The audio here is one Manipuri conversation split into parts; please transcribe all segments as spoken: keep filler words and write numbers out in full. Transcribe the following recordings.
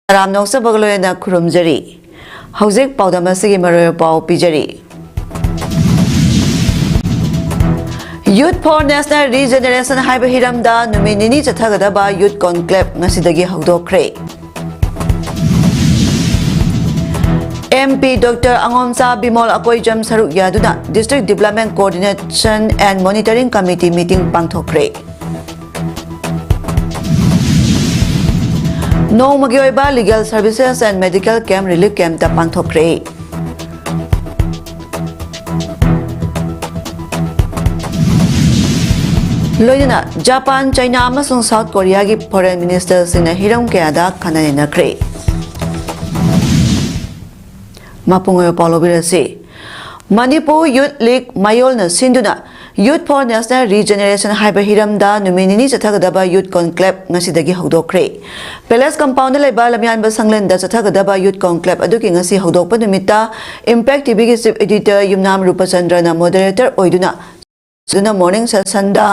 ꯇꯔꯥꯝꯅ ꯑꯣꯛꯆꯕꯒ ꯂꯣꯏꯅꯅ ꯈꯨꯔꯨꯝꯖꯔꯤ꯫ ꯍꯧꯖꯤꯛ ꯄꯥꯎꯗꯝ ꯑꯁꯤꯒꯤ ꯃꯔꯨꯑꯣꯏꯕ ꯄꯥꯎ ꯄꯤꯖꯔꯤ꯫ Youth for National Regeneration ꯍꯥꯏꯕ ꯍꯤꯔꯝꯗ ꯅꯨꯃꯤꯠ ꯅꯤꯅꯤ ꯆꯠꯊꯒꯗꯕ Youth Conclave ꯉꯁꯤꯗꯒꯤ ꯍꯧꯗꯣꯛꯈ꯭ꯔꯦ꯫ MP Doctor ꯑꯉꯣꯝꯆꯥ ꯕꯤꯃꯣꯜ ꯑꯀꯣꯏꯖꯝ ꯁꯔꯨꯛ ꯌꯥꯗꯨꯅ District Development Coordination and Monitoring Committee meeting ꯄꯥꯡꯊꯣꯛꯈ꯭ꯔꯦ꯫ ꯅꯣꯡꯃꯒꯤ ꯑꯣꯏꯕ Legal Services and Medical Camp, Relief Camp ꯇ ꯄꯥꯡꯊꯣꯛꯈ꯭ꯔꯦ꯫ ꯂꯣꯏꯅꯅ ꯖꯄꯥꯟ, ꯆꯥꯏꯅꯥ ꯑꯃꯁꯨꯡ ꯁꯥꯎꯠ ꯀꯣꯔꯤꯌꯥꯒꯤ Foreign Minister ꯁꯤꯡꯅ ꯍꯤꯔꯝ ꯀꯌꯥꯗ ꯈꯟꯅ ꯅꯩꯅꯈ꯭ꯔꯦ꯫ ꯃꯄꯨꯡ ꯑꯣꯏꯕ ꯄꯥꯎ ꯂꯧꯕꯤꯔꯁꯤ꯫ ꯃꯅꯤꯄꯨꯔ Youth League ꯃꯌꯣꯜꯅ ꯁꯤꯟꯗꯨꯅ Youth for National Regeneration ꯍꯥꯏꯕ ꯍꯤꯔꯝꯗ ꯅꯨꯃꯤꯠ ꯅꯤꯅꯤ ꯆꯠꯊꯒꯗꯕ Youth Conclave ꯉꯁꯤꯗꯒꯤ ꯍꯧꯗꯣꯛꯈ꯭ꯔꯦ꯫ Palace Compound ꯗ ꯂꯩꯕ ꯂꯝꯌꯥꯟꯕ ꯁꯪꯂꯦꯟꯗ ꯆꯠꯊꯒꯗꯕ Youth Conclave ꯑꯗꯨꯒꯤ ꯉꯁꯤ ꯍꯧꯗꯣꯛꯄ ꯅꯨꯃꯤꯠꯇ Impact TV ꯒꯤ Chief Editor ꯌꯨꯝꯅꯥꯝ ꯔꯨꯄꯆꯟꯗ꯭ꯔꯅ moderator ꯑꯣꯏꯗꯨꯅ ꯑꯗꯨꯅ morning session the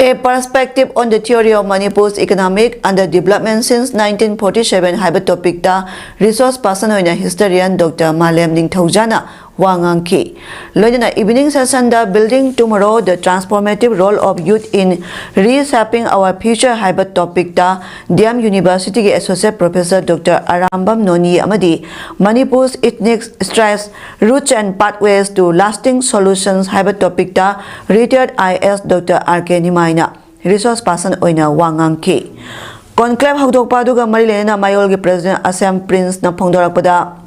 A Perspective on the Theory of Manipur's Economic Underdevelopment Since nineteen forty-seven ꯍꯥꯏꯕ topic ꯇ resource person ꯑꯣꯏꯅ historian Doctor ꯃꯥꯂꯦꯝ ꯅꯤꯡꯊꯧꯖꯥꯅ ꯋꯥ ꯉꯥꯡꯈꯤ꯫ ꯂꯣꯏꯅꯅ evening session the Building Tomorrow: The Transformative Role of Youth in Reshaping Our Future ꯍꯥꯏꯕ topic ꯇ D M University ꯒꯤ Associate Professor Doctor ꯑꯔꯥꯝꯕꯝ ꯅꯣꯅꯤ ꯑꯃꯗꯤ Manipur's Ethnic Strife: Roots and Pathways to Lasting Solutions ꯍꯥꯏꯕ topic ꯇ retired I A S Doctor R K ꯅꯤꯃꯥꯏꯅ resource person ꯑꯣꯏꯅ ꯋꯥ ꯉꯥꯡꯈꯤ꯫ Conclave ꯍꯧꯗꯣꯛꯄ ꯑꯗꯨꯒ ꯃꯔꯤ ꯂꯩꯅꯅ ꯃꯌꯣꯜꯒꯤ President ꯑꯁꯦꯝ ꯄ꯭ꯔꯤꯟꯁꯅ ꯐꯣꯡꯗꯣꯔꯛꯄꯗ,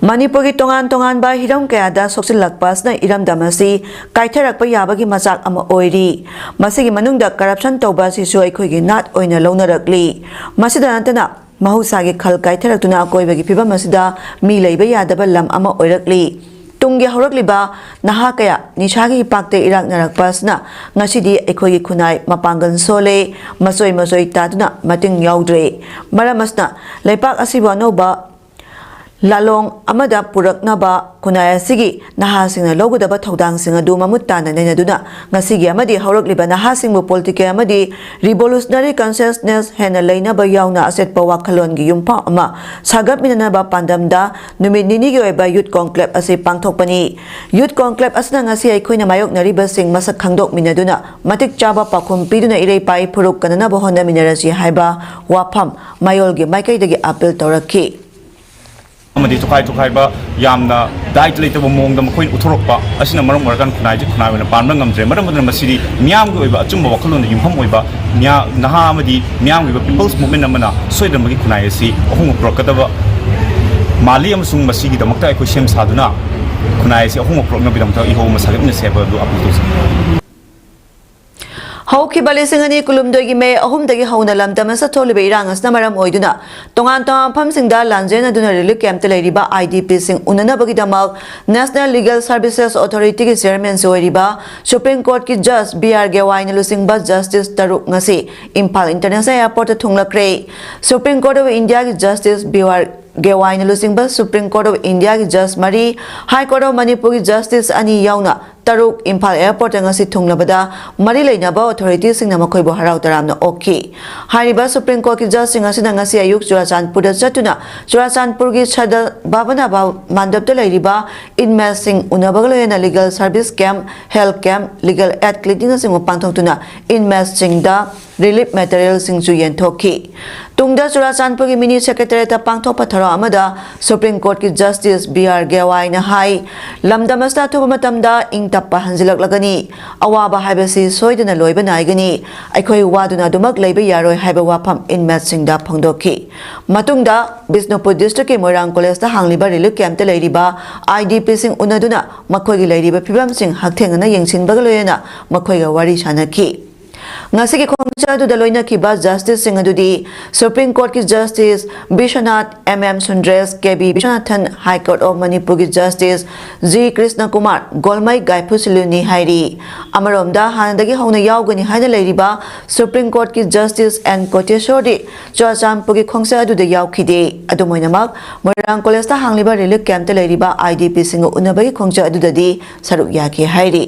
ꯃꯅꯤꯄꯨꯔꯒꯤ ꯇꯣꯉꯥꯟ ꯇꯣꯉꯥꯟꯕ ꯍꯤꯔꯝ ꯀꯌꯥꯗ ꯁꯣꯛꯆꯤꯜꯂꯛꯄ ꯑꯁꯤꯅ ꯏꯔꯝꯗꯝ ꯑꯁꯤ ꯀꯥꯏꯊꯔꯛꯄ ꯌꯥꯕꯒꯤ ꯃꯆꯥꯛ ꯑꯃ ꯑꯣꯏꯔꯤ꯫ ꯃꯁꯤꯒꯤ ꯃꯅꯨꯡꯗ ꯀꯔꯞꯁꯟ ꯇꯧꯕ ꯑꯁꯤꯁꯨ ꯑꯩꯈꯣꯏꯒꯤ ꯅꯥꯠ ꯑꯣꯏꯅ ꯂꯧꯅꯔꯛꯂꯤ꯫ ꯃꯁꯤꯗ ꯅꯠꯇꯅ ꯃꯍꯧꯁꯥꯒꯤ ꯈꯜ ꯀꯥꯏꯊꯔꯛꯇꯨꯅ ꯑꯀꯣꯏꯕꯒꯤ ꯐꯤꯕꯝ ꯑꯁꯤꯗ ꯃꯤ ꯂꯩꯕ ꯌꯥꯗꯕ ꯂꯝ ꯑꯃ ꯑꯣꯏꯔꯛꯂꯤ꯫ ꯇꯨꯡꯒꯤ ꯍꯧꯔꯛꯂꯤꯕ ꯅꯍꯥ ꯀꯌꯥ ꯅꯤꯁꯥꯒꯤ ꯏꯄꯥꯛꯇ ꯏꯔꯥꯛꯅꯔꯛꯄ ꯑꯁꯤꯅ ꯉꯁꯤꯗꯤ ꯑꯩꯈꯣꯏꯒꯤ ꯈꯨꯟꯅꯥꯏ ꯃꯄꯥꯡꯒꯜ ꯁꯣꯜꯂꯦ, ꯃꯆꯣꯏ ꯃꯆꯣꯏ ꯇꯥꯗꯨꯅ ꯃꯇꯤꯡ ꯌꯥꯎꯗ꯭ꯔꯦ꯫ ꯃꯔꯝ ꯑꯁꯤꯅ ꯂꯩꯄꯥꯛ ꯑꯁꯤꯕꯨ ꯑꯅꯧꯕ ꯂꯥꯂꯣꯡ ꯑꯃꯗ ꯄꯨꯔꯛꯅꯕ ꯈꯨꯟꯅꯥꯏ ꯑꯁꯤꯒꯤ ꯅꯍꯥꯁꯤꯡꯅ ꯂꯧꯒꯗꯕ ꯊꯧꯗꯥꯡꯁꯤꯡ ꯑꯗꯨ ꯃꯃꯨꯠ ꯇꯥꯅ ꯅꯩꯅꯗꯨꯅ ꯉꯁꯤꯒꯤ ꯑꯃꯗꯤ ꯍꯧꯔꯛꯂꯤꯕ ꯅꯍꯥꯁꯤꯡꯕꯨ political ꯑꯃꯗꯤ revolutionary consciousness ꯍꯦꯟꯅ ꯂꯩꯅꯕ ꯌꯥꯎꯅ ꯑꯆꯦꯠꯄ ꯋꯥꯈꯜꯂꯣꯟꯒꯤ ꯌꯨꯝꯐꯝ ꯑꯃ ꯁꯥꯒꯠꯃꯤꯟꯅꯅꯕ ꯄꯥꯟꯗꯝꯗ ꯅꯨꯃꯤꯠ ꯅꯤꯅꯤꯒꯤ ꯑꯣꯏꯕ youth conclave ꯑꯁꯤ ꯄꯥꯡꯊꯣꯛꯄꯅꯤ꯫ Youth conclave ꯑꯁꯤꯅ ꯉꯁꯤ ꯑꯩꯈꯣꯏꯅ ꯃꯥꯌꯣꯛꯅꯔꯤꯕꯁꯤꯡ ꯃꯁꯛ ꯈꯪꯗꯣꯛꯃꯤꯟꯅꯗꯨꯅ ꯃꯇꯤꯛ ꯆꯥꯕ ꯄꯥꯎꯈꯨꯝ ꯄꯤꯗꯨꯅ ꯏꯔꯩ ꯄꯥꯛꯏ ꯐꯨꯔꯨꯞ ꯀꯟꯅꯅꯕ ꯍꯣꯠꯅꯃꯤꯟꯅꯔꯁꯤ ꯍꯥꯏꯕ ꯋꯥꯐꯝ ꯃꯌꯣꯜꯒꯤ ꯃꯥꯏꯀꯩꯗꯒꯤ appeal ꯇꯧꯔꯛꯈꯤ꯫ ꯑꯃꯗꯤ ꯇꯣꯈꯥꯏ ꯇꯣꯈꯥꯏꯕ ꯌꯥꯝꯅ diet ꯂꯩꯇꯕ ꯃꯑꯣꯡꯗ ꯃꯈꯣꯏꯅ ꯎꯠꯊꯣꯔꯛꯄ ꯑꯁꯤꯅ ꯃꯔꯝ ꯑꯣꯏꯔꯀꯥꯟꯗ ꯈꯨꯟꯅꯥꯏꯁꯦ ꯈꯨꯟꯅꯥꯏ ꯑꯣꯏꯅ ꯄꯥꯟꯕ ꯉꯝꯗ꯭ꯔꯦ꯫ ꯃꯔꯝ ꯑꯗꯨꯅ ꯃꯁꯤꯗꯤ ꯃꯤꯌꯥꯝꯒꯤ ꯑꯣꯏꯕ ꯑꯆꯨꯝꯕ ꯋꯥꯈꯜꯂꯣꯟꯗ ꯌꯨꯝꯐꯝ ꯑꯣꯏꯕ ꯃꯤꯌꯥ-, ꯅꯍꯥ ꯑꯃꯗꯤ ꯃꯤꯌꯥꯝꯒꯤ ꯑꯣꯏꯕ people's movement ꯑꯃꯅ ꯁꯣꯏꯗꯅꯃꯛꯀꯤ ꯈꯨꯟꯅꯥꯏ ꯑꯁꯤ ꯑꯍꯣꯡꯕ ꯄꯨꯔꯛꯀꯗꯕ ꯃꯥꯜꯂꯤ ꯑꯃꯁꯨꯡ ꯃꯁꯤꯒꯤꯗꯃꯛꯇ ꯑꯩꯈꯣꯏ ꯁꯦꯝ ꯁꯥꯗꯨꯅ ꯈꯨꯟꯅꯥꯏ ꯑꯁꯤ ꯑꯍꯣꯡꯕ ꯄꯨꯔꯛꯅꯕꯒꯤꯗꯃꯛꯇ ꯏꯍꯧ ꯑꯃ ꯁꯥꯒꯠꯃꯤꯟꯅꯁꯤ ꯍꯥꯏꯕ ꯑꯗꯨ appeal ꯇꯧꯖꯩ꯫ ꯍꯧꯈꯤꯕ ꯂꯤꯁꯤꯡ ꯑꯅꯤ ꯀꯨꯟꯍꯨꯝꯗꯣꯏꯒꯤ ꯃꯦ ꯑꯍꯨꯝꯗꯒꯤ ꯍꯧꯅ ꯂꯝꯗꯝ ꯑꯁꯤꯗ ꯊꯣꯛꯂꯤꯕ ꯏꯔꯥꯡ ꯑꯁꯤꯅ ꯃꯔꯝ ꯑꯣꯏꯗꯨꯅ ꯇꯣꯉꯥꯟ ꯇꯣꯉꯥꯟꯕ ꯃꯐꯝꯁꯤꯡꯗ ꯂꯥꯟꯖꯦꯟꯅꯗꯨꯅ relief camp ꯇ ꯂꯩꯔꯤꯕ I D P ꯁꯤꯡ ꯎꯅꯅꯕꯒꯤꯗꯃꯛ National Legal Services Authority ꯒꯤ chairman ꯁꯨ ꯑꯣꯏꯔꯤꯕ Supreme Court ꯀꯤ judge B R ꯒꯦꯋꯥꯏꯅ ꯂꯨꯆꯤꯡꯕ justice ꯇꯔꯨꯛ ꯉꯁꯤ ꯏꯝꯐꯥꯜ International Airport ꯇ ꯊꯨꯡꯂꯈ꯭ꯔꯦ꯫ Supreme Court of India ꯒꯤ justice B R ꯒꯦꯋꯥꯏꯅ ꯂꯨꯆꯤꯡꯕ Supreme Court of India ꯒꯤ judge ꯃꯔꯤ, High Court of ꯃꯅꯤꯄꯨꯔꯒꯤ justice ꯑꯅꯤ ꯌꯥꯎꯅ ꯇꯔꯨꯛ ꯏꯝꯐꯥꯜ airport ꯇ ꯉꯁꯤ ꯊꯨꯡꯂꯕꯗ ꯃꯔꯤ ꯂꯩꯅꯕ authority ꯁꯤꯡꯅ ꯃꯈꯣꯏꯕꯨ ꯍꯔꯥꯎ ꯇꯔꯥꯝꯅ ꯑꯣꯛꯈꯤ꯫ ꯍꯥꯏꯔꯤꯕ Supreme Court ꯀꯤ judge ꯁꯤꯡ ꯑꯁꯤꯅ ꯉꯁꯤ ꯑꯌꯨꯛ ꯆꯨꯔꯥꯆꯥꯟꯄꯨꯔꯗ ꯆꯠꯇꯨꯅ ꯆꯨꯔꯥꯆꯥꯟꯄꯨꯔꯒꯤ ꯁꯗꯜ ꯚꯕꯅ ꯃꯟꯗꯞꯇ ꯂꯩꯔꯤꯕ inmate ꯁꯤꯡ ꯎꯅꯕꯒ ꯂꯣꯏꯅꯅ legal service camp, health camp, legal aid clinic ꯅꯆꯤꯡꯕ ꯄꯥꯡꯊꯣꯛꯇꯨꯅ inmate ꯁꯤꯡꯗ ꯔꯤꯂꯤꯐ ꯃꯦꯇꯔꯤꯌꯦꯜꯁꯤꯡꯁꯨ ꯌꯦꯟꯊꯣꯛꯈꯤ꯫ ꯇꯨꯡꯗ ꯆꯨꯔꯥꯆꯥꯟꯄꯨꯔꯒꯤ ꯃꯤꯅꯤ ꯁꯦꯀ꯭ꯔꯦꯇꯔꯤꯌꯦꯠꯇ ꯄꯥꯡꯊꯣꯛꯄ ꯊꯧꯔꯝ ꯑꯃꯗ ꯁꯨꯄ꯭ꯔꯤꯝ ꯀꯣꯔꯠꯀꯤ ꯖꯁꯇꯤꯁ ꯕꯤ ꯑꯥꯔ ꯒꯦꯋꯥꯏꯅ ꯍꯥꯏ, ꯂꯝꯗꯝ ꯑꯁꯤꯗ ꯑꯊꯨꯕ ꯃꯇꯝꯗ ꯏꯪ ꯇꯞꯄ ꯍꯟꯖꯤꯜꯂꯛꯂꯒꯅꯤ꯫ ꯑꯋꯥꯕ ꯍꯥꯏꯕꯁꯤ ꯁꯣꯏꯗꯅ ꯂꯣꯏꯕ ꯅꯥꯏꯒꯅꯤ꯫ ꯑꯩꯈꯣꯏ ꯋꯥꯗꯨꯅ ꯑꯗꯨꯃꯛ ꯂꯩꯕ ꯌꯥꯔꯣꯏ ꯍꯥꯏꯕ ꯋꯥꯐꯝ ꯏꯟꯃꯦꯠꯁꯤꯡꯗ ꯐꯣꯡꯗꯣꯛꯈꯤ꯫ ꯃꯇꯨꯡꯗ ꯕꯤꯁꯅꯨꯄꯨꯔ ꯗꯤꯁꯇ꯭ꯔꯤꯛꯀꯤ ꯃꯣꯏꯔꯥꯡ ꯀꯣꯂꯦꯖꯇ ꯍꯥꯡꯂꯤꯕ ꯔꯤꯂꯤꯐ ꯀꯦꯝꯞꯇ ꯂꯩꯔꯤꯕ ꯑꯥꯏ ꯗꯤ ꯄꯤꯁꯤꯡ ꯎꯅꯗꯨꯅ ꯃꯈꯣꯏꯒꯤ ꯂꯩꯔꯤꯕ ꯐꯤꯕꯝꯁꯤꯡ ꯍꯛꯊꯦꯡꯅꯅ ꯌꯦꯡꯁꯤꯟꯕꯒ ꯂꯣꯏꯅꯅ ꯃꯈꯣꯏꯒ ꯋꯥꯔꯤ ꯁꯥꯅꯈꯤ꯫ ꯉꯁꯤꯒꯤ ꯈꯣꯡꯆꯠ ꯑꯗꯨꯗ ꯂꯣꯏꯅꯈꯤꯕ ꯖꯁꯇꯤꯁꯁꯤꯡ ꯑꯗꯨꯗꯤ ꯁꯨꯄ꯭ꯔꯤꯝ ꯀꯣꯔꯠꯀꯤ justice Viswanath M M Sundresh, K V Viswanathan, high court of ꯃꯅꯤꯄꯨꯔꯒꯤ ꯖꯁꯇꯤꯁ ꯖꯤ ꯀ꯭ꯔꯤꯁꯅꯀꯨꯃꯥꯔ, ꯒꯣꯜꯃꯩ ꯒꯥꯏꯐꯨꯁꯤꯂꯨꯅꯤ ꯍꯥꯏꯔꯤ꯫ ꯑꯃꯔꯣꯝꯗ ꯍꯥꯟꯅꯗꯒꯤ ꯍꯧꯅ ꯌꯥꯎꯒꯅꯤ ꯍꯥꯏꯅ ꯂꯩꯔꯤꯕ ꯁꯨꯄ꯭ꯔꯤꯝ ꯀꯣꯔꯠꯀꯤ ꯖꯁꯇꯤꯁ ꯑꯦꯟ ꯀꯣꯇꯦꯁꯣꯔꯗꯤ ꯆꯨꯔꯥꯆꯥꯟꯄꯨꯔꯒꯤ ꯈꯣꯡꯆꯠ ꯑꯗꯨꯗ ꯌꯥꯎꯈꯤꯗꯦ꯫ ꯑꯗꯨꯝ ꯑꯣꯏꯅꯃꯛ, ꯃꯣꯏꯔꯥꯡ ꯀꯣꯂꯦꯖꯇ ꯍꯥꯡꯂꯤꯕ ꯔꯤꯂꯤꯐ ꯀꯦꯝꯞꯇ ꯂꯩꯔꯤꯕ ꯑꯥꯏ ꯗꯤ ꯄꯤꯁꯤꯡꯒ ꯎꯅꯕꯒꯤ ꯈꯣꯡꯆꯠ ꯑꯗꯨꯗꯗꯤ ꯁꯔꯨꯛ ꯌꯥꯈꯤ ꯍꯥꯏꯔꯤ꯫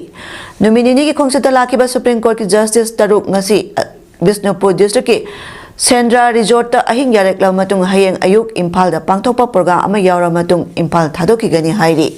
ꯅꯨꯃꯤꯠ ꯅꯤꯅꯤꯒꯤ ꯈꯣꯡꯆꯠꯇ ꯂꯥꯛꯈꯤꯕ ꯁꯨꯄ꯭ꯔꯤꯝ ꯀꯣꯔꯠꯀꯤ ꯖꯁꯇꯤꯁ ꯇꯔꯨꯛ ꯉꯁꯤ, ꯑ, ꯕꯤꯁꯅꯨꯄꯨꯔ ꯗꯤꯁꯇ꯭ꯔꯤꯛꯀꯤ ꯁꯦꯟꯗ꯭ꯔꯥ ꯔꯤꯖꯣꯔꯠꯇ ꯑꯍꯤꯡ ꯌꯥꯔꯦꯛꯂꯕ ꯃꯇꯨꯡ ꯍꯌꯦꯡ ꯑꯌꯨꯛ ꯏꯝꯐꯥꯜꯗ ꯄꯥꯡꯊꯣꯛꯄ ꯄ꯭ꯔꯣꯒ꯭ꯔꯥꯝ ꯑꯃ ꯌꯥꯎꯔꯕ ꯃꯇꯨꯡ ꯏꯝꯐꯥꯜ ꯊꯥꯗꯣꯛꯈꯤꯒꯅꯤ ꯍꯥꯏꯔꯤ꯫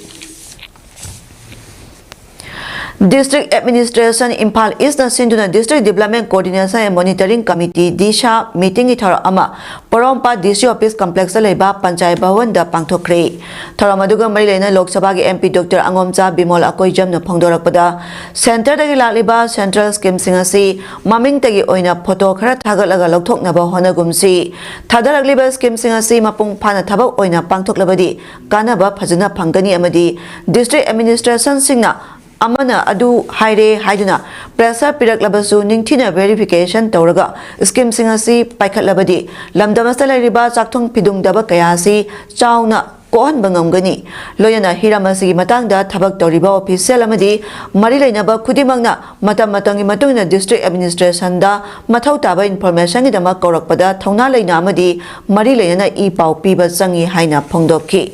ꯗꯤꯁꯇ꯭ꯔꯤꯛ ꯑꯦꯗꯃꯤꯅꯤꯁꯇ꯭ꯔꯦꯁꯟ ꯏꯝꯐꯥꯜ ꯏꯁꯅ ꯁꯤꯟꯗꯨꯅ district development coordination and monitoring committee, Disha, ꯃꯤꯇꯤꯡꯒꯤ ꯊꯧꯔꯝ ꯑꯃ ꯄꯣꯔꯣꯝꯄꯥꯠ ꯗꯤ ꯁꯤ ꯑꯣꯐꯤꯁ ꯀꯝꯄ꯭ꯂꯦꯛꯁꯇ ꯂꯩꯕ ꯄꯟꯆꯥꯌꯠ ꯚꯋꯟꯗ ꯄꯥꯡꯊꯣꯛꯈ꯭ꯔꯦ꯫ ꯊꯧꯔꯝ ꯑꯗꯨꯒ ꯃꯔꯤ ꯂꯩꯅꯅ ꯂꯣꯛ ꯁꯚꯥꯒꯤ ꯑꯦꯝ ꯄꯤ ꯗꯣꯛꯇꯔ ꯑꯉꯣꯝꯆꯥ ꯕꯤꯃꯣꯜ ꯑꯀꯣꯏꯖꯝꯅ ꯐꯣꯡꯗꯣꯔꯛꯄꯗ, ꯁꯦꯟꯇꯔꯗꯒꯤ ꯂꯥꯛꯂꯤꯕ ꯁꯦꯟꯇ꯭ꯔꯦꯜ ꯁ꯭ꯀꯤꯝꯁꯤꯡ ꯑꯁꯤ ꯃꯃꯤꯡꯇꯒꯤ ꯑꯣꯏꯅ ꯐꯣꯇꯣ ꯈꯔ ꯊꯥꯒꯠꯂꯒ ꯂꯧꯊꯣꯛꯅꯕ ꯍꯣꯠꯅꯒꯨꯝꯁꯤ꯫ ꯊꯥꯗꯔꯛꯂꯤꯕ ꯁ꯭ꯀꯤꯝꯁꯤꯡ ꯑꯁꯤ ꯃꯄꯨꯡ ꯐꯥꯅ ꯊꯕꯛ ꯑꯣꯏꯅ ꯄꯥꯡꯊꯣꯛꯂꯕꯗꯤ ꯀꯥꯟꯅꯕ ꯐꯖꯅ ꯐꯪꯒꯅꯤ ꯑꯃꯗꯤ ꯗꯤꯁꯇ꯭ꯔꯤꯛ ꯑꯦꯗꯃꯤꯅꯤꯁꯇ꯭ꯔꯦꯁꯟꯁꯤꯡꯅ ꯑꯃꯅ ꯑꯗꯨ ꯍꯥꯏꯔꯦ ꯍꯥꯏꯗꯨꯅ ꯄ꯭ꯔꯦꯁꯔ ꯄꯤꯔꯛꯂꯕꯁꯨ ꯅꯤꯡꯊꯤꯅ ꯚꯦꯔꯤꯐꯤꯀꯦꯁꯟ ꯇꯧꯔꯒ ꯁ꯭ꯀꯤꯝꯁꯤꯡ ꯑꯁꯤ ꯄꯥꯏꯈꯠꯂꯕꯗꯤ ꯂꯝꯗꯝ ꯑꯁꯤꯗ ꯂꯩꯔꯤꯕ ꯆꯥꯛꯊꯨꯡ ꯐꯤꯗꯨꯡꯗꯕ ꯀꯌꯥ ꯑꯁꯤ ꯆꯥꯎꯅ ꯀꯣꯛꯍꯟꯕ ꯉꯝꯒꯅꯤ꯫ ꯂꯣꯏꯅꯅ ꯍꯤꯔꯝ ꯑꯁꯤꯒꯤ ꯃꯇꯥꯡꯗ ꯊꯕꯛ ꯇꯧꯔꯤꯕ ꯑꯣꯐꯤꯁꯤꯌꯦꯜ ꯑꯃꯗꯤ ꯃꯔꯤ ꯂꯩꯅꯕ ꯈꯨꯗꯤꯡꯃꯛꯅ ꯃꯇꯝ ꯃꯇꯝꯒꯤ ꯃꯇꯨꯡ ꯏꯟꯅ ꯗꯤꯁꯇ꯭ꯔꯤꯛ ꯑꯦꯗꯃꯤꯅꯤꯁꯇ꯭ꯔꯦꯁꯟꯗ ꯃꯊꯧ ꯇꯥꯕ ꯏꯟꯐꯣꯔꯃꯦꯁꯟꯒꯤꯗꯃꯛ ꯀꯧꯔꯛꯄꯗ ꯊꯧꯅꯥ ꯂꯩꯅ ꯑꯃꯗꯤ ꯃꯔꯤ ꯂꯩꯅꯅ ꯏ ꯄꯥꯎ ꯄꯤꯕ ꯆꯪꯏ ꯍꯥꯏꯅ ꯐꯣꯡꯗꯣꯛꯈꯤ꯫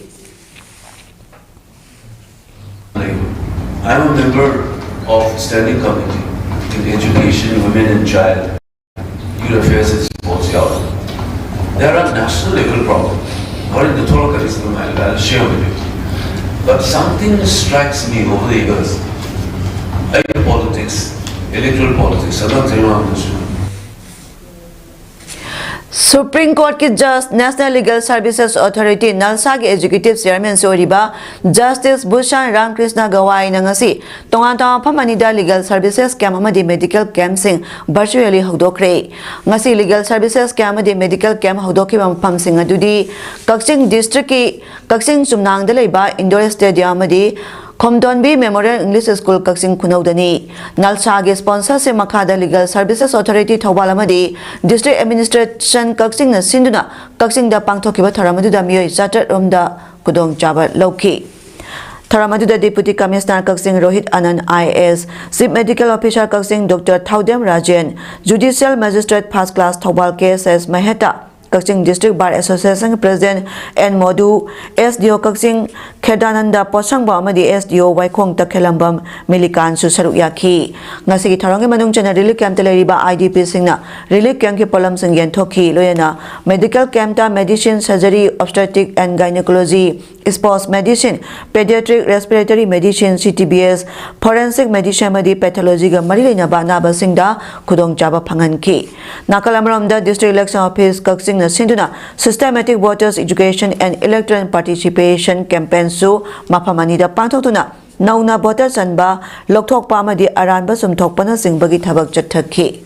I am a member of Standing Committee in Education, Women and Child, Youth Affairs and Sports Government. There are national level problems, or in the Toroka is the I'll share with you. But something strikes me over the years. I politics, electoral politics, I'm not saying I'm this one. Supreme Courtꯀꯤ Judge, National Legal Services Authority, ꯅꯜꯁꯥꯒꯤ Executive Chairmanꯁꯨ ꯑꯣꯏꯔꯤꯕ Justice ꯚꯨꯁꯥꯟ ꯔꯥꯝꯀ꯭ꯔꯤꯁꯅ ꯒꯋꯥꯏꯅ ꯉꯁꯤ ꯇꯣꯉꯥꯟ ꯇꯣꯉꯥꯟꯕ ꯃꯐꯝ ꯑꯅꯤꯗ legal services camp ꯑꯃꯗꯤ medical campꯁꯤꯡ virtually ꯍꯧꯗꯣꯛꯈ꯭ꯔꯦ꯫ ꯉꯁꯤ legal services camp ꯑꯃꯗꯤ medical camp ꯍꯧꯗꯣꯛꯈꯤꯕ ꯃꯐꯝꯁꯤꯡ ꯑꯗꯨꯗꯤ ꯀꯛꯆꯤꯡ districtꯀꯤ ꯀꯛꯆꯤꯡ ꯆꯨꯝꯅꯥꯡꯗ ꯂꯩꯕ indoor stadium ꯑꯃꯗꯤ ꯈꯣꯝꯗꯣꯟꯕꯤ Memorial English School ꯀꯛꯆꯤꯡ ꯈꯨꯅꯧꯗꯅꯤ꯫ ꯅꯜꯁꯥꯒꯤ sponsorship ꯃꯈꯥꯗ Legal Services Authority ꯊꯧꯕꯥꯜ ꯑꯃꯗꯤ District Administration ꯀꯛꯆꯤꯡꯅ ꯁꯤꯟꯗꯨꯅ ꯀꯛꯆꯤꯡꯗ ꯄꯥꯡꯊꯣꯛꯈꯤꯕ ꯊꯧꯔꯝ ꯑꯗꯨꯗ ꯃꯤꯑꯣꯏ ꯆꯥꯇ꯭ꯔꯦꯠ ꯔꯣꯝꯗ ꯈꯨꯗꯣꯡꯆꯥꯕ ꯂꯧꯈꯤ꯫ ꯊꯧꯔꯝ ꯑꯗꯨꯗ Deputy Commissioner ꯀꯛꯆꯤꯡ Rohit ꯑꯅꯟ IAS, Chief Medical Officer ꯀꯛꯆꯤꯡ Doctor ꯊꯧꯗꯦꯝ Rajen, Judicial Magistrate First Class Thoubal ꯀꯦ ꯑꯦꯁ ꯑꯦꯁ ꯃꯍꯦꯇꯥ, ꯀꯛꯆꯤꯡ District Bar Association President N ꯃꯣꯗꯨ, SDO ꯀꯛꯆꯤꯡ ꯈꯦꯗꯥꯅꯟꯗ ꯄꯣꯠꯁꯪꯕ ꯑꯃꯗꯤ SDO ꯋꯥꯏꯈꯣꯡ ꯇꯈꯦꯂꯝꯕꯝ ꯃꯤꯂꯤꯀꯥꯟꯁꯨ ꯁꯔꯨꯛ ꯌꯥꯈꯤ꯫ ꯉꯁꯤꯒꯤ ꯊꯧꯔꯝꯒꯤ ꯃꯅꯨꯡ ꯆꯟꯅ relief campꯇ ꯂꯩꯔꯤꯕ IDPꯁꯤꯡꯅ relief campꯀꯤ ꯄꯣꯠꯂꯝꯁꯤꯡ ꯌꯦꯟꯊꯣꯛꯈꯤ꯫ ꯂꯣꯏꯅꯅ medical campꯇ medicine, surgery, obstetric and gynecology, sports medicine, pediatric, respiratory medicine, CTBS, forensic medicine ꯑꯃꯗꯤ pathologyꯒ ꯃꯔꯤ ꯂꯩꯅꯕ ꯑꯅꯥꯕꯁꯤꯡꯗ ꯈꯨꯗꯣꯡꯆꯥꯕ ꯐꯪꯍꯟꯈꯤ꯫ ꯅꯥꯀꯜ ꯑꯃꯔꯣꯝꯗ District Election Office ꯀꯛꯆꯤꯡꯅ ꯁꯤꯟꯗꯨꯅ Systematic Voters Education and Electoral Participation Campaignꯁꯨ ꯃꯐꯝ ꯑꯅꯤꯗ ꯄꯥꯡꯊꯣꯛꯇꯨꯅ ꯅꯧꯅ voter ꯆꯟꯕ, ꯂꯧꯊꯣꯛꯄ ꯑꯃꯗꯤ ꯑꯔꯥꯟꯕ ꯆꯨꯝꯊꯣꯛꯄꯅꯆꯤꯡꯕꯒꯤ ꯊꯕꯛ ꯆꯠꯊꯈꯤ꯫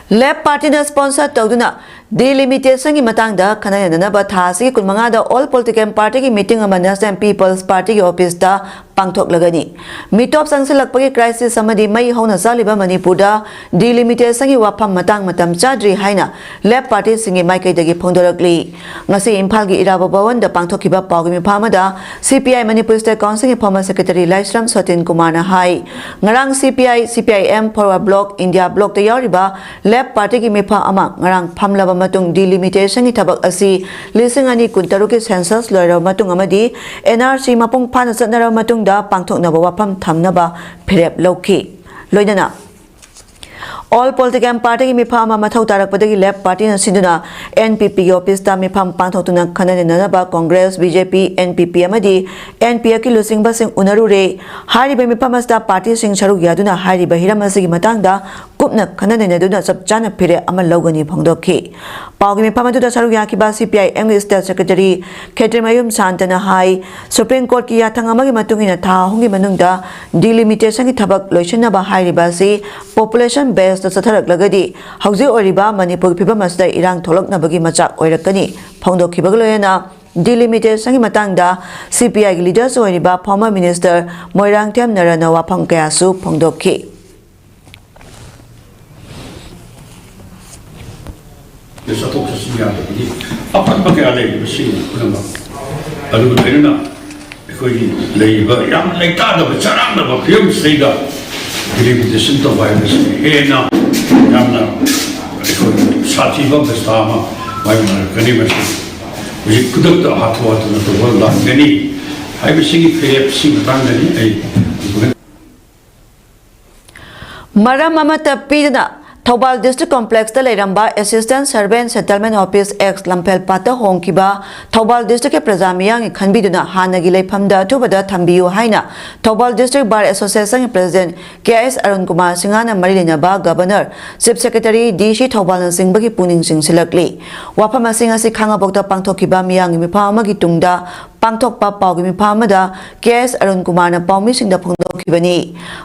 Left partyꯅ sponsor ꯇꯧꯗꯨꯅ delimitationꯒꯤ ꯃꯇꯥꯡꯗ ꯈꯟꯅ ꯅꯩꯅꯅꯕ ꯊꯥ ꯑꯁꯤꯒꯤ ꯀꯨꯟꯃꯉꯥꯗ all political partyꯒꯤ meeting ꯑꯃ National People's Partyꯒꯤ officeꯇ ꯄꯥꯡꯊꯣꯛꯂꯒꯅꯤ꯫ ꯃꯤꯇꯣꯞ ꯆꯪꯁꯤꯜꯂꯛꯄꯒꯤ crisis ꯑꯃꯗꯤ ꯃꯩ ꯍꯧꯅ ꯆꯥꯂꯤꯕ ꯃꯅꯤꯄꯨꯔꯗ delimitationꯒꯤ ꯋꯥꯐꯝ ꯃꯇꯥꯡ ꯃꯇꯝ ꯆꯥꯗ꯭ꯔꯤ ꯍꯥꯏꯅ Left partyꯁꯤꯡꯒꯤ ꯃꯥꯏꯀꯩꯗꯒꯤ ꯐꯣꯡꯗꯣꯔꯛꯂꯤ꯫ ꯉꯁꯤ ꯏꯝꯐꯥꯜꯒꯤ ꯏꯔꯥꯕꯣꯠ ꯚꯋꯟꯗ ꯄꯥꯡꯊꯣꯛꯈꯤꯕ ꯄꯥꯎꯒꯤ ꯃꯤꯐꯝ ꯑꯃꯗ CPI Manipur State Councilꯒꯤ former secretary ꯂꯥꯏꯁ꯭ꯔꯝ ꯁꯣꯇꯤꯟ ꯀꯨꯃꯥꯔꯅ ꯍꯥꯏ, ꯉꯔꯥꯡ CPI, CPIM, Forward Bloc, India Blocꯇ ꯌꯥꯎꯔꯤꯕ Left partyꯒꯤ ꯃꯤꯐꯝ ꯑꯃ ꯉꯔꯥꯡ ꯐꯝꯂꯕ ꯃꯇꯨꯡ delimitationꯒꯤ ꯊꯕꯛ ꯑꯁꯤ ꯂꯤꯁꯤꯡ ꯑꯅꯤ ꯀꯨꯟꯇꯔꯨꯛꯀꯤ census ꯂꯣꯏꯔꯕ ꯃꯇꯨꯡ ꯑꯃꯗꯤ NRC ꯃꯄꯨꯡ ꯐꯥꯅ ꯆꯠꯅꯔꯕ ꯃꯇꯨꯡꯗ ꯄꯥꯡꯊꯣꯛꯅꯕ ꯋꯥꯐꯝ ꯊꯝꯅꯕ ꯐꯤꯔꯦꯞ ꯂꯧꯈꯤ꯫ ꯂꯣꯏꯅꯅ All Political Partyꯒꯤ ꯃꯤꯐꯝ ꯑꯃ ꯃꯊꯧ ꯇꯥꯔꯛꯄꯗꯒꯤ Left Partyꯅ ꯁꯤꯟꯗꯨꯅ NPPꯒꯤ officeꯇ ꯃꯤꯐꯝ ꯄꯥꯡꯊꯣꯛꯇꯨꯅ ꯈꯟꯅ ꯅꯩꯅꯅꯕ Congress, BJP, NPP ꯑꯃꯗꯤ NPFꯀꯤ ꯂꯨꯆꯤꯡꯕꯁꯤꯡ ꯎꯅꯔꯨꯔꯦ꯫ ꯍꯥꯏꯔꯤꯕ ꯃꯤꯐꯝ ꯑꯁꯤꯗ partyꯁꯤꯡ ꯁꯔꯨꯛ ꯌꯥꯗꯨꯅ ꯍꯥꯏꯔꯤꯕ ꯍꯤꯔꯝ ꯑꯁꯤꯒꯤ ꯃꯇꯥꯡꯗ ꯀꯨꯞꯅ ꯈꯟꯅ ꯅꯩꯅꯗꯨꯅ ꯆꯞ ꯆꯥꯅ ꯐꯤꯔꯦꯞ ꯑꯃ ꯂꯧꯒꯅꯤ ꯐꯣꯡꯗꯣꯛꯈꯤ꯫ ꯄꯥꯎꯒꯤ ꯃꯤꯐꯝ ꯑꯗꯨꯗ ꯁꯔꯨꯛ ꯌꯥꯈꯤꯕ CPIMꯒꯤ State Secretary ꯈꯦꯇ꯭ꯔꯤꯃꯌꯨꯝ ꯁꯥꯟꯇꯅ ꯍꯥꯏ, Supreme Courtꯀꯤ ꯌꯥꯊꯪ ꯑꯃꯒꯤ ꯃꯇꯨꯡ ꯏꯟꯅ ꯊꯥ ꯑꯍꯨꯝꯒꯤ ꯃꯅꯨꯡꯗ delimitationꯒꯤ ꯊꯕꯛ ꯂꯣꯏꯁꯤꯟꯅꯕ ꯍꯥꯏꯔꯤꯕ ꯑꯁꯤ population baseꯇ ꯆꯠꯊꯔꯛꯂꯒꯗꯤ ꯍꯧꯖꯤꯛ ꯑꯣꯏꯔꯤꯕ ꯃꯅꯤꯄꯨꯔꯒꯤ ꯐꯤꯕꯝ ꯑꯁꯤꯗ ꯏꯔꯥꯡ ꯊꯣꯛꯂꯛꯅꯕꯒꯤ ꯃꯆꯥꯛ ꯑꯣꯏꯔꯛꯀꯅꯤ꯫ ꯐꯣꯡꯗꯣꯛꯈꯤꯕꯒ ꯂꯣꯏꯅꯅ delimitationꯒꯤ ꯃꯇꯥꯡꯗ CPIꯒꯤ leaders ꯑꯣꯏꯔꯤꯕ former minister ꯃꯣꯏꯔꯥꯡꯊꯦꯝ ꯅꯔꯟꯅ ꯋꯥꯐꯝ ꯀꯌꯥꯁꯨ ꯐꯣꯡꯗꯣꯛꯈꯤ꯫ ꯆꯠꯊꯣꯛ ꯆꯠꯁꯤꯟ ꯌꯥꯗꯕꯒꯤ ꯑꯄꯟꯕ ꯀꯌꯥ ꯂꯩꯔꯤꯕꯁꯤꯡ ꯄꯨꯝꯅꯃꯛ, ꯑꯗꯨꯒ ꯂꯣꯏꯅꯅ ꯑꯩꯈꯣꯏꯒꯤ ꯂꯩꯔꯤꯕ ꯌꯥꯝꯅ ꯂꯩꯇꯥꯗꯕ ꯆꯔꯥꯡꯅꯕ ꯐꯤꯕꯝꯁꯤꯗꯩꯗ delimitation ꯇꯧꯕ ꯍꯥꯏꯕꯁꯤ ꯍꯦꯟꯅ ꯌꯥꯝꯅ ꯑꯩꯈꯣꯏ ꯁꯥꯊꯤꯕ ꯑꯕꯁꯊꯥ ꯑꯃ ꯃꯥꯌꯣꯛꯅꯔꯛꯀꯅꯤ꯫ ꯃꯁꯤ ꯍꯧꯖꯤꯛ ꯈꯨꯗꯛꯇ ꯍꯥꯊꯨ ꯍꯥꯊꯨꯅ ꯇꯧꯕ ꯂꯥꯛꯀꯅꯤ ꯍꯥꯏꯕꯁꯤꯒꯤ ꯐꯤꯔꯦꯞꯁꯤ ꯃꯇꯥꯡꯗꯅꯤ ꯑꯩ ꯃꯔꯝ ꯑꯃꯠꯇ ꯄꯤꯗꯅ ꯊꯧꯕꯥꯜ District Complexꯇ ꯂꯩꯔꯝꯕ Assistant Survey and Settlement Office X ꯂꯝꯐꯦꯜ ꯄꯥꯠꯇ ꯍꯣꯡꯈꯤꯕ ꯊꯧꯕꯥꯜ Districtꯀꯤ ꯄ꯭ꯔꯖꯥ ꯃꯤꯌꯥꯝꯒꯤ ꯈꯟꯕꯤꯗꯨꯅ ꯍꯥꯟꯅꯒꯤ ꯂꯩꯐꯝꯗ ꯑꯊꯨꯕꯗ ꯊꯝꯕꯤꯌꯨ ꯍꯥꯏꯅ ꯊꯧꯕꯥꯜ District Bar Associationꯒꯤ President ꯀꯦ ꯑꯦꯁ ꯑꯔꯨꯟ ꯀꯨꯃꯥꯔ ꯁꯤꯡꯍꯅ ꯃꯔꯤ ꯂꯩꯅꯕ Governor, Chief Secretary, DC ꯊꯧꯕꯥꯜꯅꯆꯤꯡꯕꯒꯤ ꯄꯨꯛꯅꯤꯡ ꯆꯤꯡꯁꯤꯜꯂꯛꯂꯤ꯫ ꯋꯥꯐꯝ ꯑꯁꯤꯡ ꯑꯁꯤ ꯈꯥꯉꯕꯣꯛꯇ ꯄꯥꯡꯊꯣꯛꯈꯤꯕ ꯃꯤꯌꯥꯝꯒꯤ ꯃꯤꯐꯝ ꯑꯃꯒꯤ ꯇꯨꯡꯗ ꯄꯥꯡꯊꯣꯛꯄ ꯄꯥꯎꯒꯤ ꯃꯤꯐꯝ ꯑꯃꯗ ꯀꯦ ꯑꯦꯁ ꯑꯔꯨꯟ ꯀꯨꯃꯥꯔꯅ ꯄꯥꯎꯃꯤꯁꯤꯡꯗ ꯐꯣꯡꯗꯣꯛꯈꯤꯕꯅꯤ꯫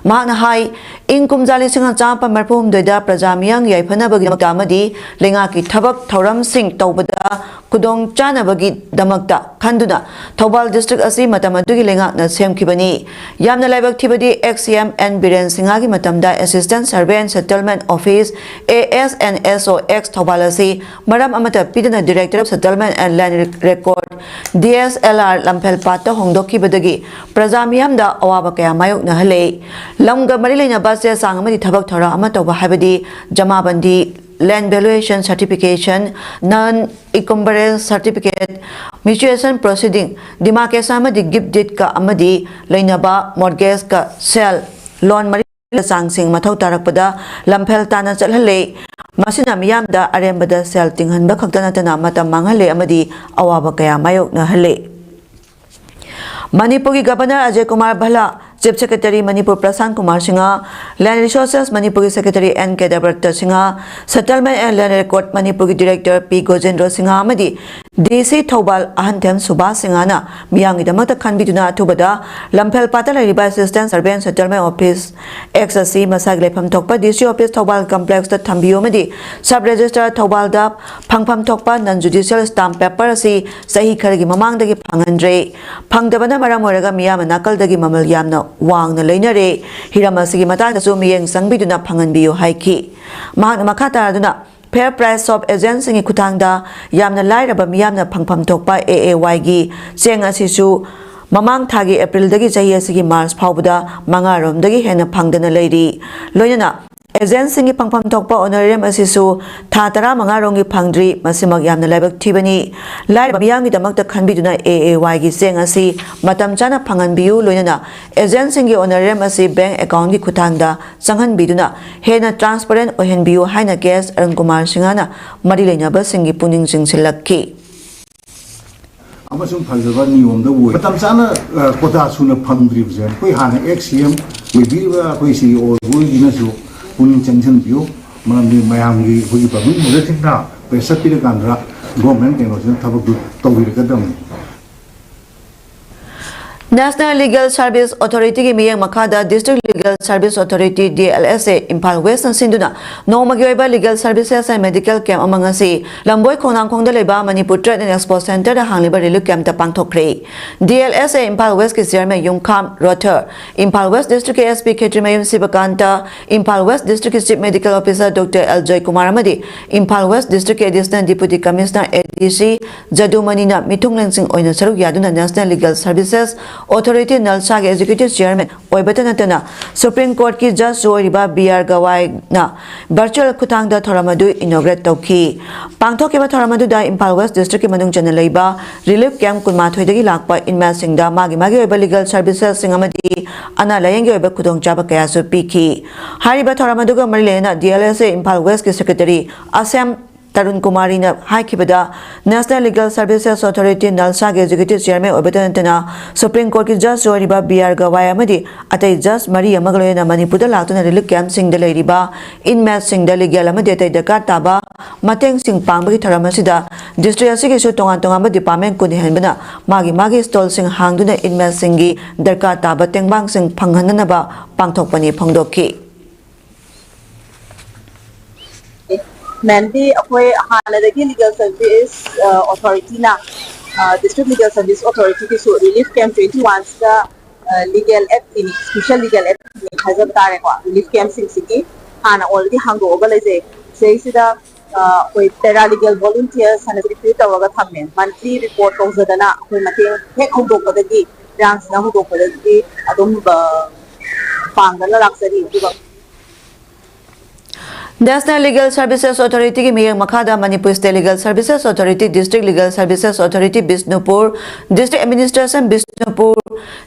ꯃꯍꯥꯛꯅ ꯍꯥꯏ, ꯏꯪ ꯀꯨꯝꯖꯥ ꯂꯤꯁꯤꯡ ꯑꯃ ꯆꯥꯃꯥꯄꯟ ꯃꯔꯤꯐꯨ ꯍꯨꯝꯗꯣꯏꯗ ꯄ꯭ꯔꯖꯥ ꯃꯤꯌꯥꯝꯒꯤ ꯌꯥꯏꯐꯅꯕꯒꯤꯗꯃꯛꯇ ꯑꯃꯗꯤ ꯂꯩꯉꯥꯛꯀꯤ ꯊꯕꯛ ꯊꯧꯔꯝꯁꯤꯡ ꯇꯧꯕꯗ ꯈꯨꯗꯣꯡ ꯆꯥꯅꯕꯒꯤꯗꯃꯛꯇ ꯈꯟꯗꯨꯅ ꯊꯧꯕꯥꯜ District ꯑꯁꯤ ꯃꯇꯝ ꯑꯗꯨꯒꯤ ꯂꯩꯉꯥꯛꯅ ꯁꯦꯝꯈꯤꯕꯅꯤ꯫ ꯌꯥꯝꯅ ꯂꯥꯏꯕꯛ ꯊꯤꯕꯗꯤ Ex CM N ꯕꯤꯔꯦꯟ ꯁꯤꯡꯍꯒꯤ ꯃꯇꯝꯗ Assistant Survey and Settlement Office, A S and S O X, Thoubal ꯑꯁꯤ ꯃꯔꯝ ꯑꯃꯠꯇ ꯄꯤꯗꯅ Director of Settlement and Land Record, D S L R, ꯂꯝꯐꯦꯜ ꯄꯥꯠꯇ ꯍꯣꯡꯗꯣꯛꯈꯤꯕꯗꯒꯤ ꯄ꯭ꯔꯖꯥ ꯃꯤꯌꯥꯝꯗ ꯑꯋꯥꯕ ꯀꯌꯥ ꯃꯥꯌꯣꯛꯅꯍꯜꯂꯦ꯫ ꯂꯝꯒ ꯃꯔꯤ ꯂꯩꯅꯕ ꯆꯦ ꯆꯥꯡ ꯑꯃꯗꯤ ꯊꯕꯛ ꯊꯧꯔꯝ ꯑꯃ ꯇꯧꯕ ꯍꯥꯏꯕꯗꯤ ꯖꯃꯥꯕꯟꯗꯤ, land valuation certification, non encumbrance certificate, mutuation proceeding, demarcation ꯑꯃꯗꯤ gift deedꯀ ꯑꯃꯗꯤ ꯂꯩꯅꯕ mortgageꯀ sale, loan ꯃꯔꯤ ꯆꯥꯡꯁꯤꯡ ꯃꯊꯧ ꯇꯥꯔꯛꯄꯗ ꯂꯝꯐꯦꯜ ꯇꯥꯅ ꯆꯠꯍꯜꯂꯦ꯫ ꯃꯁꯤꯅ ꯃꯤꯌꯥꯝꯗ ꯑꯔꯦꯝꯕꯗ ꯁꯦꯜ ꯇꯤꯡꯍꯟꯕ ꯈꯛꯇ ꯅꯠꯇꯅ ꯃꯇꯝ ꯃꯥꯡꯍꯜꯂꯦ ꯑꯃꯗꯤ ꯑꯋꯥꯕ ꯀꯌꯥ ꯃꯥꯌꯣꯛꯅꯍꯜꯂꯦ꯫ ꯃꯅꯤꯄꯨꯔꯒꯤ governor Ajay Kumar Bhalla, chief secretary Manipur Prashant Kumar Singh, land resources ꯃꯅꯤꯄꯨꯔꯒꯤ secretary N Kedabrata Singh, settlement and land records ꯃꯅꯤꯄꯨꯔꯒꯤ ꯗꯤꯔꯦꯛꯇꯔ ꯄꯤ ꯒꯣꯖꯦꯟꯗ꯭ꯔꯣ ꯁꯤꯡꯍ ꯑꯃꯗꯤ ꯗꯤ ꯁꯤ ꯊꯧꯕꯥꯜ ꯑꯍꯟꯊꯦꯝ ꯁꯨꯕꯥꯁ ꯁꯤꯡꯍꯅ ꯃꯤꯌꯥꯝꯒꯤꯗꯃꯛꯇ ꯈꯟꯕꯤꯗꯨꯅ ꯑꯊꯨꯕꯗ ꯂꯝꯐꯦꯜ ꯄꯥꯠꯇ ꯂꯩꯔꯤꯕ assistant survey and settlement office ꯑꯦꯛꯁ ꯑꯁꯤ ꯃꯁꯥꯒꯤ ꯂꯩꯐꯝ ꯊꯣꯛꯄ ꯗꯤ ꯁꯤ ꯑꯣꯐꯤꯁ ꯊꯧꯕꯥꯜ ꯀꯝꯄ꯭ꯂꯦꯛꯁꯇ ꯊꯝꯕꯤꯌꯨ ꯑꯃꯗꯤ ꯁꯕ ꯔꯦꯖꯤꯁꯇ꯭ꯔꯥꯔ ꯊꯧꯕꯥꯜꯗ ꯐꯪꯐꯝ ꯊꯣꯛꯄ ꯅꯟ ꯖꯨꯗꯤꯁꯤꯌꯦꯜ ꯁ꯭ꯇꯥꯝꯞ ꯄꯦꯄꯔ ꯑꯁꯤ ꯆꯍꯤ ꯈꯔꯒꯤ ꯃꯃꯥꯡꯗꯒꯤ ꯐꯪꯍꯟꯗ꯭ꯔꯦ꯫ ꯐꯪꯗꯕꯅ ꯃꯔꯝ ꯑꯣꯏꯔꯒ ꯃꯤꯌꯥꯝꯅ ꯅꯥꯀꯜꯗꯒꯤ ꯃꯃꯜ ꯌꯥꯝꯅ ꯋꯥꯡꯅ ꯂꯩꯅꯔꯦ꯫ ꯍꯤꯔꯝ ꯑꯁꯤꯒꯤ ꯃꯇꯥꯡꯗꯁꯨ ꯃꯤꯠꯌꯦꯡ ꯆꯪꯕꯤꯗꯨꯅ ꯐꯪꯍꯟꯕꯤꯌꯨ ꯍꯥꯏꯈꯤ꯫ ꯃꯍꯥꯛꯅ ꯃꯈꯥ ꯇꯥꯗꯨꯅ, ꯐꯦꯌꯔ ꯄ꯭ꯔꯥꯏꯁ ꯁꯣꯞ ꯑꯦꯖꯦꯟꯠꯁꯤꯡꯒꯤ ꯈꯨꯠꯊꯥꯡꯗ ꯌꯥꯝꯅ ꯂꯥꯏꯔꯕ ꯃꯤꯌꯥꯝꯅ ꯐꯪꯐꯝ ꯊꯣꯛꯄ ꯑꯦ ꯑꯦ ꯋꯥꯏꯒꯤ ꯆꯦꯡ ꯑꯁꯤꯁꯨ ꯃꯃꯥꯡ ꯊꯥꯒꯤ ꯑꯦꯄ꯭ꯔꯤꯜꯗꯒꯤ ꯆꯍꯤ ꯑꯁꯤꯒꯤ ꯃꯥꯔꯆ ꯐꯥꯎꯕꯗ ꯃꯉꯥꯔꯣꯝꯗꯒꯤ ꯍꯦꯟꯅ ꯐꯪꯗꯅ ꯂꯩꯔꯤ꯫ ꯂꯣꯏꯅꯅ ꯑꯦꯖꯦꯟꯠꯁꯤꯡꯒꯤ ꯐꯪꯐꯝ ꯊꯣꯛꯄ ꯑꯣꯅꯔꯦꯔꯤꯌꯝ ꯑꯁꯤꯁꯨ ꯊꯥ ꯇꯔꯥꯃꯉꯥꯔꯣꯝꯒꯤ ꯐꯪꯗ꯭ꯔꯤ꯫ ꯃꯁꯤꯃꯛ ꯌꯥꯝꯅ ꯂꯥꯏꯕꯛ ꯊꯤꯕꯅꯤ꯫ ꯂꯥꯏꯔꯕ ꯃꯤꯌꯥꯝꯒꯤꯗꯃꯛꯇ ꯈꯟꯕꯤꯗꯨꯅ ꯑꯦ ꯑꯦ ꯋꯥꯏꯒꯤ ꯆꯦꯡ ꯑꯁꯤ ꯃꯇꯝ ꯆꯥꯅ ꯐꯪꯍꯟꯕꯤꯌꯨ꯫ ꯂꯣꯏꯅꯅ ꯑꯦꯖꯦꯟꯠꯁꯤꯡꯒꯤ ꯑꯣꯅꯔꯦꯔꯤꯌꯝ ꯑꯁꯤ ꯕꯦꯡꯛ ꯑꯦꯀꯥꯎꯟꯠꯀꯤ ꯈꯨꯠꯊꯥꯡꯗ ꯆꯪꯍꯟꯕꯤꯗꯨꯅ ꯍꯦꯟꯅ ꯇ꯭ꯔꯥꯟꯁꯄꯔꯦꯟꯠ ꯑꯣꯏꯍꯟꯕꯤꯌꯨ ꯍꯥꯏꯅ ꯀꯦ ꯑꯦꯁ ꯑꯔꯨꯟ ꯀꯨꯃꯥꯔ ꯁꯤꯡꯍꯅ ꯃꯔꯤ ꯂꯩꯅꯕꯁꯤꯡꯒꯤ ꯄꯨꯛꯅꯤꯡ ꯆꯤꯡꯁꯤꯜꯂꯛꯈꯤ꯫ ꯑꯃꯁꯨꯡ ꯐꯖꯕ ꯅꯤꯌꯣꯝꯗ ꯑꯣꯏ꯫ ꯃꯇꯝ ꯆꯥꯅ, ꯑ, ꯀꯣꯇꯥ ꯁꯨꯅ ꯐꯪꯗ꯭ꯔꯤꯕꯁꯦ ꯑꯩꯈꯣꯏ ꯍꯥꯟꯅ ꯑꯦꯛꯁ ꯁꯤ ꯑꯦꯝ ꯑꯣꯏꯕꯤꯔꯤꯕ ꯑꯩꯈꯣꯏ ꯁꯤ ꯏ ꯑꯣ ꯑꯣꯏꯒꯤꯅꯁꯨ ꯄꯨꯛꯅꯤꯡ ꯆꯪꯁꯤꯟꯕꯤꯌꯨ꯫ ꯃꯔꯝꯗꯤ ꯃꯌꯥꯝꯒꯤ ꯑꯩꯈꯣꯏꯒꯤ ꯄꯕ꯭ꯂꯤꯛ ꯑꯣꯗꯔꯁꯤꯡꯅ ꯄ꯭ꯔꯦꯁꯔ ꯄꯤꯔꯀꯥꯟꯗ ꯒꯣꯔꯃꯦꯟ ꯀꯩꯅꯣꯁꯤꯅ ꯊꯕꯛꯇꯨ ꯇꯧꯕꯤꯔꯛꯀꯗꯕꯅꯤ꯫ National Legal Service Authority ꯒꯤ ꯃꯤꯠꯌꯦꯡ ꯃꯈꯥꯗ District Legal Service Authority, D L S A, Imphal ꯋꯦꯁꯅ ꯁꯤꯟꯗꯨꯅ ꯅꯣꯡꯃꯒꯤ ꯑꯣꯏꯕ Legal Services and Medical Camp ꯑꯃ ꯉꯁꯤ ꯂꯝꯕꯣꯏ ꯈꯣꯡꯅꯥꯡꯈꯣꯡꯗ ꯂꯩꯕ Manipur Trade and Expo Centre the ꯍꯥꯡꯂꯤꯕ relief camp ꯇ ꯄꯥꯡꯊꯣꯛꯈ꯭ꯔꯦ꯫ D L S A Imphal ꯋꯦꯁꯀꯤ chairman ꯌꯨꯝꯈꯥꯝ ꯔꯣꯊꯔ, ꯏꯝꯐꯥꯜ ꯋꯦꯁ district ꯀꯤ S P ꯈꯦꯇ꯭ꯔꯤꯃꯌꯨꯝ ꯁꯤꯕꯀꯥꯟꯇ, ꯏꯝꯐꯥꯜ ꯋꯦꯁ district ꯀꯤ Chief Medical Officer Doctor L Joykumar ꯑꯃꯗꯤ ꯏꯝꯐꯥꯜ ꯋꯦꯁ district ꯀꯤ Additional Deputy Commissioner A D C ꯖꯗꯨꯃꯅꯤꯅ ꯃꯤꯊꯨꯡꯂꯦꯟꯁꯤꯡ ꯑꯣꯏꯅ ꯁꯔꯨꯛ ꯌꯥꯗꯨꯅ National Legal Services Authority, ꯅꯜꯁꯥꯒꯤ Executive Chairman ꯑꯣꯏꯕꯇ ꯅꯠꯇꯅ Supreme Courtꯀꯤ Judgeꯁꯨ ꯑꯣꯏꯔꯤꯕ ꯕꯤ ꯑꯥꯔ ꯒꯋꯥꯏꯅ virtual ꯈꯨꯠꯊꯥꯡꯗ ꯊꯧꯔꯝ ꯑꯗꯨ inaugurate ꯇꯧꯈꯤ꯫ ꯄꯥꯡꯊꯣꯛꯈꯤꯕ ꯊꯧꯔꯝ ꯑꯗꯨꯗ ꯏꯝꯐꯥꯜ West Districtꯀꯤ ꯃꯅꯨꯡ ꯆꯟꯅ ꯂꯩꯕ relief camp ꯀꯨꯟꯃꯥꯊꯣꯏꯗꯒꯤ ꯂꯥꯛꯄ inmateꯁꯤꯡꯗ ꯃꯥꯒꯤ ꯃꯥꯒꯤ ꯑꯣꯏꯕ legal servicesꯁꯤꯡ ꯑꯃꯗꯤ ꯑꯅꯥ ꯂꯥꯌꯦꯡꯒꯤ ꯑꯣꯏꯕ ꯈꯨꯗꯣꯡꯆꯥꯕ ꯀꯌꯥꯁꯨ ꯄꯤꯈꯤ꯫ ꯍꯥꯏꯔꯤꯕ ꯊꯧꯔꯝ ꯑꯗꯨꯒ ꯃꯔꯤ ꯂꯩꯅꯅ D L S A Imphal Westꯀꯤ Secretary ꯑꯁꯦꯝ Tarun ꯀꯨꯃꯥꯔꯤꯅ ꯍꯥꯏꯈꯤꯕꯗ, National Legal Services Authority, ꯅꯜꯁꯥꯒꯤ Executive Chairman ꯑꯣꯏꯕꯇ ꯅꯠꯇꯅ Supreme Courtꯀꯤ Judgeꯁꯨ ꯑꯣꯏꯔꯤꯕ ꯕꯤ ꯑꯥꯔ ꯒꯋꯥꯏ ꯑꯃꯗꯤ ꯑꯇꯩ Judge ꯃꯔꯤ ꯑꯃꯒ ꯂꯣꯏꯅꯅ ꯃꯅꯤꯄꯨꯔꯗ ꯂꯥꯛꯇꯨꯅ relief campꯁꯤꯡꯗ ꯂꯩꯔꯤꯕ inmateꯁꯤꯡꯗ legal ꯑꯃꯗꯤ ꯑꯇꯩ ꯗꯔꯀꯥꯔ ꯇꯥꯕ ꯃꯇꯦꯡꯁꯤꯡ ꯄꯥꯡꯕꯒꯤ ꯊꯧꯔꯝ ꯑꯁꯤꯗ district ꯑꯁꯤꯒꯤꯁꯨ ꯇꯣꯉꯥꯟ ꯇꯣꯉꯥꯟꯕ department ꯀꯨꯟ ꯍꯦꯟꯕꯅ ꯃꯥꯒꯤ ꯃꯥꯒꯤ stallꯁꯤꯡ ꯍꯥꯡꯗꯨꯅ inmateꯁꯤꯡꯒꯤ ꯗꯔꯀꯥꯔ ꯇꯥꯕ ꯇꯦꯡꯕꯥꯡꯁꯤꯡ ꯐꯪꯍꯟꯅꯅꯕ ꯄꯥꯡꯊꯣꯛꯄꯅꯤ ꯐꯣꯡꯗꯣꯛꯈꯤ꯫ Mainly ꯑꯩꯈꯣꯏ ꯍꯥꯟꯅꯗꯒꯤ Legal Service Authorityꯅ, District Legal Service Authorityꯒꯤꯁꯨ relief camp twenty oneꯁꯤꯗ legal aid clinic, special legal aid clinic ꯍꯥꯏꯖꯕ ꯇꯥꯔꯦꯀꯣ, relief campꯁꯤꯡꯁꯤꯒꯤ ꯍꯥꯟꯅ already ꯍꯥꯡꯗꯣꯛꯑꯒ ꯂꯩꯖꯩ꯫ ꯁꯤꯗꯩꯁꯤꯗ ꯑꯩꯈꯣꯏ paralegal volunteers ꯍꯥꯏꯅ recruit ꯇꯧꯔꯒ ꯊꯝꯃꯦ꯫ Monthly report ꯇꯧꯖꯗꯅ ꯑꯩꯈꯣꯏ ꯃꯇꯦꯡ ꯍꯦꯛ ꯍꯧꯗꯣꯛꯄꯗꯒꯤ, ꯏꯔꯥꯡꯁꯤꯅ ꯍꯧꯗꯣꯛꯄꯗꯒꯤ ꯑꯗꯨꯝ ꯄꯥꯡꯗꯅ ꯂꯥꯛꯆꯔꯤ꯫ ꯑꯗꯨꯒ National Legal Services Authorityꯒꯤ ꯃꯤꯠꯌꯦꯡ ꯃꯈꯥꯗ Manipur State Legal Services Authority, District Legal Services Authority Bishnupur, District Administration Bishnupur,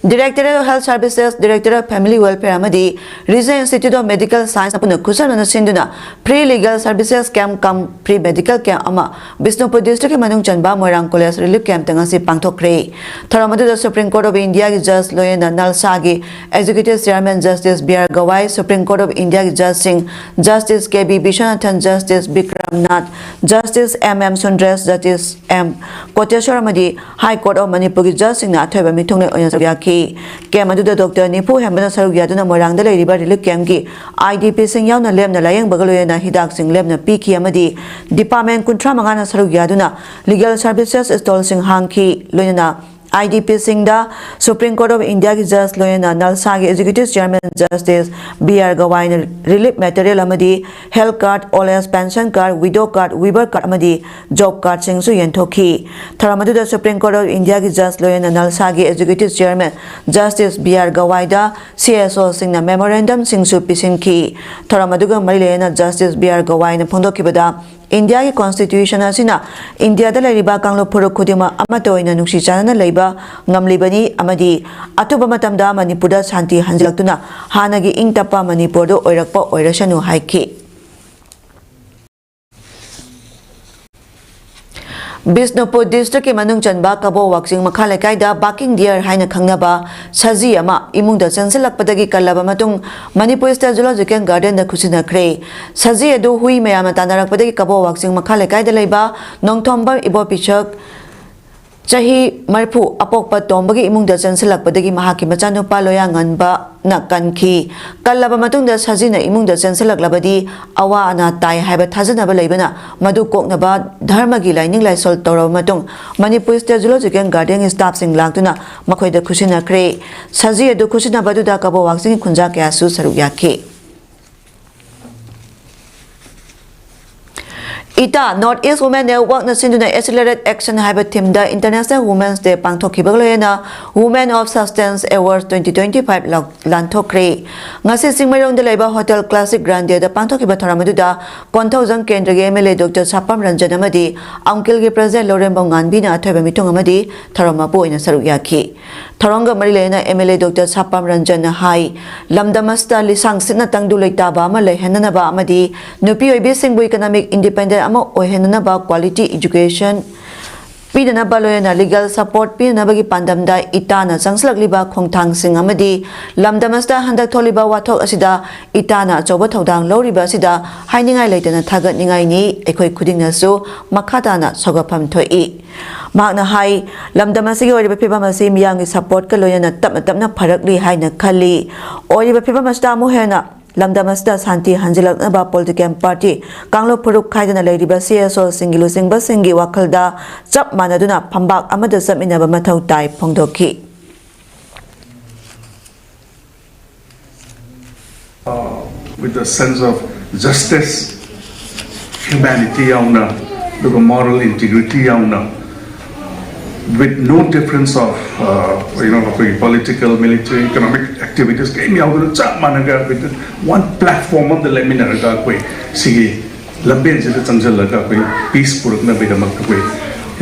Directorate of Health Services, Directorate of Family Welfare ꯑꯃꯗꯤ Regional Institute of Medical Science ꯄꯨꯟꯅ ꯈꯨꯠꯁꯝꯅꯅ ꯁꯤꯟꯗꯨꯅ free legal services camp cum free medical camp ꯑꯃ ꯕꯤꯁꯅꯨꯄꯨꯔ districtꯀꯤ ꯃꯅꯨꯡ ꯆꯟꯕ ꯃꯣꯏꯔꯥꯡ college relief campꯇ ꯉꯁꯤ ꯄꯥꯡꯊꯣꯛꯈ꯭ꯔꯦ꯫ ꯊꯧꯔꯝ ꯑꯗꯨꯗ Supreme Court of Indiaꯒꯤ judge ꯂꯣꯏꯅꯅ ꯅꯜꯁꯥꯒꯤ Executive Chairman Justice B R Gawai, Supreme Court of Indiaꯒꯤ judgeꯁꯤꯡ Justice K B Vishwanathan, Justice Bikram Nath, Justice M M Sundresh, Justice M Koteshwar ꯑꯃꯗꯤ High Court of Manipurꯒꯤ judgeꯁꯤꯡꯅ ꯑꯊꯣꯏꯕ ꯃꯤꯊꯨꯡꯂꯦꯟ ꯑꯣꯏꯅ ꯁꯔꯨꯛ ꯌꯥꯈꯤ꯫ Camp ꯑꯗꯨꯗ doctor ꯅꯤꯐꯨ ꯍꯦꯟꯕꯅ ꯁꯔꯨꯛ ꯌꯥꯗꯨꯅ ꯃꯣꯏꯔꯥꯡꯗ ꯂꯩꯔꯤꯕ relief campꯀꯤ IDPꯁꯤꯡ ꯌꯥꯎꯅ ꯂꯦꯝꯅ ꯂꯥꯌꯦꯡꯕꯒ ꯂꯣꯏꯅꯅ ꯍꯤꯗꯥꯛꯁꯤꯡ ꯂꯦꯝꯅ ꯄꯤꯈꯤ ꯑꯃꯗꯤ department ꯀꯨꯟꯊ꯭ꯔꯥ ꯃꯉꯥꯅ ꯁꯔꯨꯛ ꯌꯥꯗꯨꯅ legal services stallꯁꯤꯡ ꯍꯥꯡꯈꯤ꯫ ꯂꯣꯏꯅꯅ IDPꯁꯤꯡꯗ Supreme Court of Indiaꯒꯤ Judge ꯂꯣꯏꯅꯅ ꯅꯜꯁꯥꯒꯤ Executive Chairman Justice B R Gawaiꯅ relief material ꯑꯃꯗꯤ health card, old age pension card, widow card, weaver card ꯑꯃꯗꯤ job cardꯁꯤꯡꯁꯨ ꯌꯦꯟꯊꯣꯛꯈꯤ꯫ ꯊꯧꯔꯝ ꯑꯗꯨꯗ Supreme Court of Indiaꯒꯤ Judge ꯂꯣꯏꯅꯅ ꯅꯜꯁꯥꯒꯤ Executive Chairman Justice B R Gawaiꯗ CSOꯁꯤꯡꯅ memorandumꯁꯤꯡꯁꯨ ꯄꯤꯁꯤꯟꯈꯤ꯫ ꯊꯧꯔꯝ ꯑꯗꯨꯒ ꯃꯔꯤ ꯂꯩꯅꯅ Justice B R Gawaiꯅ ꯐꯣꯡꯗꯣꯛꯈꯤꯕꯗ, ꯏꯟꯗꯤꯌꯥꯒꯤ Constitution ꯑꯁꯤꯅ ꯏꯟꯗꯤꯌꯥꯗ ꯂꯩꯔꯤꯕ ꯀꯥꯡꯂꯨꯞ ꯐꯨꯔꯨꯞ ꯈꯨꯗꯤꯡꯃꯛ ꯑꯃꯠꯇ ꯑꯣꯏꯅ ꯅꯨꯡꯁꯤ ꯆꯥꯟꯅꯅ ꯂꯩꯕ ꯉꯝꯂꯤꯕꯅꯤ ꯑꯃꯗꯤ ꯑꯊꯨꯕ ꯃꯇꯝꯗ ꯃꯅꯤꯄꯨꯔꯗ ꯁꯥꯟꯇꯤ ꯍꯟꯖꯤꯜꯂꯛꯇꯨꯅ ꯍꯥꯟꯅꯒꯤ ꯏꯪ ꯇꯞꯄ ꯃꯅꯤꯄꯨꯔꯗꯨ ꯑꯣꯏꯔꯛꯄ ꯑꯣꯏꯔꯁꯅꯨ ꯍꯥꯏꯈꯤ꯫ ꯕꯤꯁꯅꯨꯄꯨꯔ districtꯀꯤ ꯃꯅꯨꯡ ꯆꯟꯕ ꯀꯕꯣ ꯋꯥꯛꯆꯤꯡ ꯃꯈꯥ ꯂꯩꯀꯥꯏꯗ barking deer ꯍꯥꯏꯅ ꯈꯪꯅꯕ ꯁꯖꯤ ꯑꯃ ꯏꯃꯨꯡꯗ ꯆꯪꯁꯤꯜꯂꯛꯄꯗꯒꯤ ꯀꯜꯂꯕ ꯃꯇꯨꯡ ꯃꯅꯤꯄꯨꯔ State Zoological Gardenꯗ ꯈꯨꯠꯁꯤꯟꯅꯈ꯭ꯔꯦ꯫ ꯁꯖꯤ ꯑꯗꯨ ꯍꯨꯏ ꯃꯌꯥꯝꯅ ꯇꯥꯟꯅꯔꯛꯄꯗꯒꯤ ꯀꯕꯣ ꯋꯥꯛꯆꯤꯡ ꯃꯈꯥ ꯂꯩꯀꯥꯏꯗ ꯂꯩꯕ ꯅꯣꯡꯊꯣꯝꯕꯝ ꯏꯕꯣꯄꯤꯁꯛ ꯆꯍꯤ ꯃꯔꯤꯐꯨ ꯑꯄꯣꯛꯄ ꯇꯣꯝꯕꯒꯤ ꯏꯃꯨꯡꯗ ꯆꯪꯁꯤꯜꯂꯛꯄꯗꯒꯤ ꯃꯍꯥꯛꯀꯤ ꯃꯆꯥꯅꯨꯄꯥ ꯂꯣꯌꯥꯉꯟꯕꯅ ꯀꯟꯈꯤ꯫ ꯀꯜꯂꯕ ꯃꯇꯨꯡꯗ ꯁꯖꯤꯅ ꯏꯃꯨꯡꯗ ꯆꯪꯁꯤꯜꯂꯛꯂꯕꯗꯤ ꯑꯋꯥ ꯑꯅꯥ ꯇꯥꯏ ꯍꯥꯏꯕ ꯊꯥꯖꯅꯕ ꯂꯩꯕꯅ ꯃꯗꯨ ꯀꯣꯛꯅꯕ ꯙꯔꯃꯒꯤ ꯂꯥꯏꯅꯤꯡ ꯂꯥꯏꯁꯣꯜ ꯇꯧꯔꯕ ꯃꯇꯨꯡ ꯃꯅꯤꯄꯨꯔ State Zoological Gardenꯒꯤ staffꯁꯤꯡ ꯂꯥꯛꯇꯨꯅ ꯃꯈꯣꯏꯗ ꯈꯨꯠꯁꯤꯟꯅꯈ꯭ꯔꯦ꯫ ꯁꯖꯤ ꯑꯗꯨ ꯈꯨꯠꯁꯤꯟꯅꯕ ꯑꯗꯨꯗ ꯀꯕꯣ ꯋꯥꯛꯆꯤꯡꯒꯤ ꯈꯨꯟꯖꯥ ꯀꯌꯥꯁꯨ ꯁꯔꯨꯛ ꯌꯥꯈꯤ꯫ ꯏꯇꯥ North East Women Networkꯅ ꯁꯤꯟꯗꯨꯅ Accelerate Action ꯍꯥꯏꯕ themeꯗ International Women's Day ꯄꯥꯡꯊꯣꯛꯈꯤꯕꯒ ꯂꯣꯏꯅꯅ Women of Substance Awards twenty twenty-five ꯂꯥꯎ-, ꯂꯥꯟꯊꯣꯛꯈ꯭ꯔꯦ꯫ ꯉꯁꯤ ꯆꯤꯡꯃꯩꯔꯣꯡꯗ ꯂꯩꯕ Hotel Classic Grandeꯗ ꯄꯥꯡꯊꯣꯛꯈꯤꯕ ꯊꯧꯔꯝ ꯑꯗꯨꯗ ꯀꯣꯟꯊꯧꯖꯝ ꯀꯦꯟꯗ꯭ꯔꯒꯤ MLA Doctor ꯁꯥꯄꯝ ꯔꯟꯖꯟ ꯑꯃꯗꯤ ꯑꯝꯀꯤꯜꯒꯤ President ꯂꯧꯔꯦꯝꯕꯝ ꯉꯥꯟꯕꯤꯅ ꯑꯊꯣꯏꯕ ꯃꯤꯊꯨꯡ ꯑꯃꯗꯤ ꯊꯧꯔꯝ ꯃꯄꯨ ꯑꯣꯏꯅ ꯁꯔꯨꯛ ꯌꯥꯈꯤ꯫ ꯊꯧꯔꯝꯒ ꯃꯔꯤ ꯂꯩꯅꯅ MLA Doctor ꯁꯥꯄꯝ ꯔꯟꯖꯟꯅ ꯍꯥꯏ, ꯂꯝꯗꯝ ꯑꯁꯤꯗ ꯂꯤꯁꯥꯡ ꯁꯤꯠꯅ ꯇꯪꯗꯨ ꯂꯩꯇꯥꯕ ꯑꯃ ꯂꯩꯍꯟꯅꯅꯕ ꯑꯃꯗꯤ ꯅꯨꯄꯤ ꯑꯣꯏꯕꯤꯁꯤꯡꯕꯨ economic independent ꯑꯃ ꯑꯣꯏꯍꯟꯅꯅꯕ quality education ꯄꯤꯅꯅꯕ ꯂꯣꯏꯅꯅ legal support ꯄꯤꯅꯅꯕꯒꯤ ꯄꯥꯟꯗꯝꯗ ꯏꯇꯥꯅ ꯆꯪꯁꯤꯜꯂꯛꯂꯤꯕ ꯈꯣꯡꯊꯥꯡꯁꯤꯡ ꯑꯃꯗꯤ ꯂꯝꯗꯝ ꯑꯁꯤꯗ ꯍꯟꯗꯛ ꯊꯣꯛꯂꯤꯕ ꯋꯥꯊꯣꯛ ꯑꯁꯤꯗ ꯏꯇꯥꯅ ꯑꯆꯧꯕ ꯊꯧꯗꯥꯡ ꯂꯧꯔꯤꯕ ꯑꯁꯤꯗ ꯍꯥꯏꯅꯤꯡꯉꯥꯏ ꯂꯩꯇꯅ ꯊꯥꯒꯠꯅꯤꯡꯉꯥꯏꯅꯤ꯫ ꯑꯩꯈꯣꯏ ꯈꯨꯗꯤꯡꯅꯁꯨ ꯃꯈꯥ ꯇꯥꯅ ꯁꯧꯒꯠꯐꯝ ꯊꯣꯛꯏ꯫ ꯃꯍꯥꯛꯅ ꯍꯥꯏ, ꯂꯝꯗꯝ ꯑꯁꯤꯒꯤ ꯑꯣꯏꯔꯤꯕ ꯐꯤꯕꯝ ꯑꯁꯤ ꯃꯤꯌꯥꯝꯒꯤ supportꯀ ꯂꯣꯏꯅꯅ ꯇꯞꯅ ꯇꯞꯅ ꯐꯔꯛꯂꯤ ꯍꯥꯏꯅ ꯈꯜꯂꯤ꯫ ꯑꯣꯏꯔꯤꯕ ꯐꯤꯕꯝ ꯑꯁꯤꯗ ꯑꯃꯨꯛ ꯍꯦꯟꯅ ꯂꯝꯗꯝ ꯑꯁꯤꯗ ꯁꯥꯟꯇꯤ ꯍꯟꯖꯤꯜꯂꯛꯅꯕ ꯄꯣꯂꯤꯇꯤꯀꯦꯜ ꯄꯥꯔꯇꯤ ꯀꯥꯡꯂꯨꯞ ꯐꯨꯔꯨꯞ ꯈꯥꯏꯗꯅ ꯂꯩꯔꯤꯕ ꯁꯤ ꯑꯦꯁ ꯑꯣꯁꯤꯡꯒꯤ ꯂꯨꯆꯤꯡꯕꯁꯤꯡꯒꯤ ꯋꯥꯈꯜꯗ ꯆꯞ ꯃꯥꯟꯅꯗꯨꯅ ꯐꯝꯕꯥꯛ ꯑꯃꯗ ꯆꯠꯃꯤꯟꯅꯕ ꯃꯊꯧ ꯇꯥꯏ ꯐꯣꯡꯗꯣꯛꯈꯤ꯫ Uh, with a sense of justice, humanity ꯌꯥꯎꯅ, ꯑꯗꯨꯒ moral integrity ꯌꯥꯎꯅ, with no difference of, uh, you know, ꯑꯩꯈꯣꯏꯒꯤ political, military, economic activities ꯀꯔꯤꯝ ꯌꯥꯎꯗꯅ ꯆꯞ ꯃꯥꯟꯅꯒ with one platform ꯑꯃꯗ ꯂꯦꯞꯃꯤꯟꯅꯔꯒ ꯑꯩꯈꯣꯏ ꯁꯤꯒꯤ ꯂꯝꯕꯦꯟꯁꯤꯗ ꯆꯪꯁꯤꯜꯂꯒ ꯑꯩꯈꯣꯏ peace ꯄꯨꯔꯛꯅꯕꯒꯤꯗꯃꯛꯇ ꯑꯩꯈꯣꯏ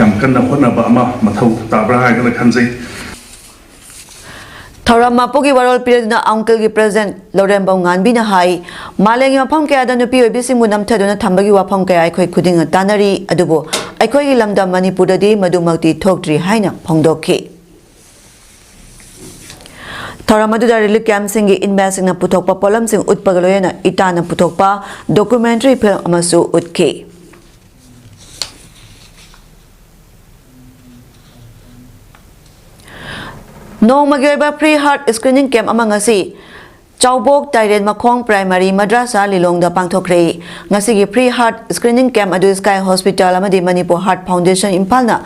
ꯌꯥꯝ ꯀꯟꯅ ꯍꯣꯠꯅꯕ ꯑꯃ ꯃꯊꯧ ꯇꯥꯕ꯭ꯔꯥ ꯍꯥꯏꯗꯅ ꯈꯟꯖꯩ꯫ ꯊꯧꯔꯝ ꯃꯄꯨꯒꯤ ꯋꯥꯔꯣꯜ ꯄꯤꯔꯗꯨꯅ ꯑꯪꯀꯜꯒꯤ ꯄ꯭ꯔꯦꯁꯤꯗꯦꯟꯠ ꯂꯧꯔꯦꯝꯕꯝ ꯉꯥꯟꯕꯤꯅ ꯍꯥꯏ, ꯃꯥꯂꯦꯝꯒꯤ ꯃꯐꯝ ꯀꯌꯥꯗ ꯅꯨꯄꯤ ꯑꯣꯏꯕꯤꯁꯤꯡꯕꯨ ꯅꯝꯊꯗꯨꯅ ꯊꯝꯕꯒꯤ ꯋꯥꯐꯝ ꯀꯌꯥ ꯑꯩꯈꯣꯏ ꯈꯨꯗꯤꯡꯅ ꯇꯥꯟꯅꯔꯤ, ꯑꯗꯨꯕꯨ ꯑꯩꯈꯣꯏꯒꯤ ꯂꯝꯗꯝ ꯃꯅꯤꯄꯨꯔꯗꯗꯤ ꯃꯗꯨꯃꯛꯇꯤ ꯊꯣꯛꯇ꯭ꯔꯤ ꯍꯥꯏꯅ ꯐꯣꯡꯗꯣꯛꯈꯤ꯫ ꯊꯧꯔꯝ ꯑꯗꯨꯗ relief camp ꯁꯤꯡꯒꯤ inmate ꯁꯤꯡꯅ ꯄꯨꯊꯣꯛꯄ ꯄꯣꯠꯂꯝꯁꯤꯡ ꯎꯠꯄꯒ ꯂꯣꯏꯅꯅ ꯏꯇꯥꯅ ꯄꯨꯊꯣꯛꯄ documentary film ꯑꯃꯁꯨ ꯎꯠꯈꯤ꯫ ꯅꯣꯡꯃꯒꯤ ꯑꯣꯏꯕ free heart screening camp ꯑꯃ ꯉꯁꯤ ꯆꯥꯎꯕꯣꯛ ꯇꯥꯏꯔꯦꯟ ꯃꯈꯣꯡ ꯄ꯭ꯔꯥꯏꯃꯥꯔꯤ ꯃꯗ꯭ꯔꯁꯥ ꯂꯤꯂꯣꯡꯗ ꯄꯥꯡꯊꯣꯛꯈ꯭ꯔꯦ꯫ ꯉꯁꯤꯒꯤ free heart screening camp ꯑꯗꯨ ꯁ꯭ꯀꯥꯏ ꯍꯣꯁꯄꯤꯇꯥꯜ ꯑꯃꯗꯤ ꯃꯅꯤꯄꯨꯔ ꯍꯥꯔꯠ ꯐꯥꯎꯟꯗꯦꯁꯟ ꯏꯝꯐꯥꯜꯅ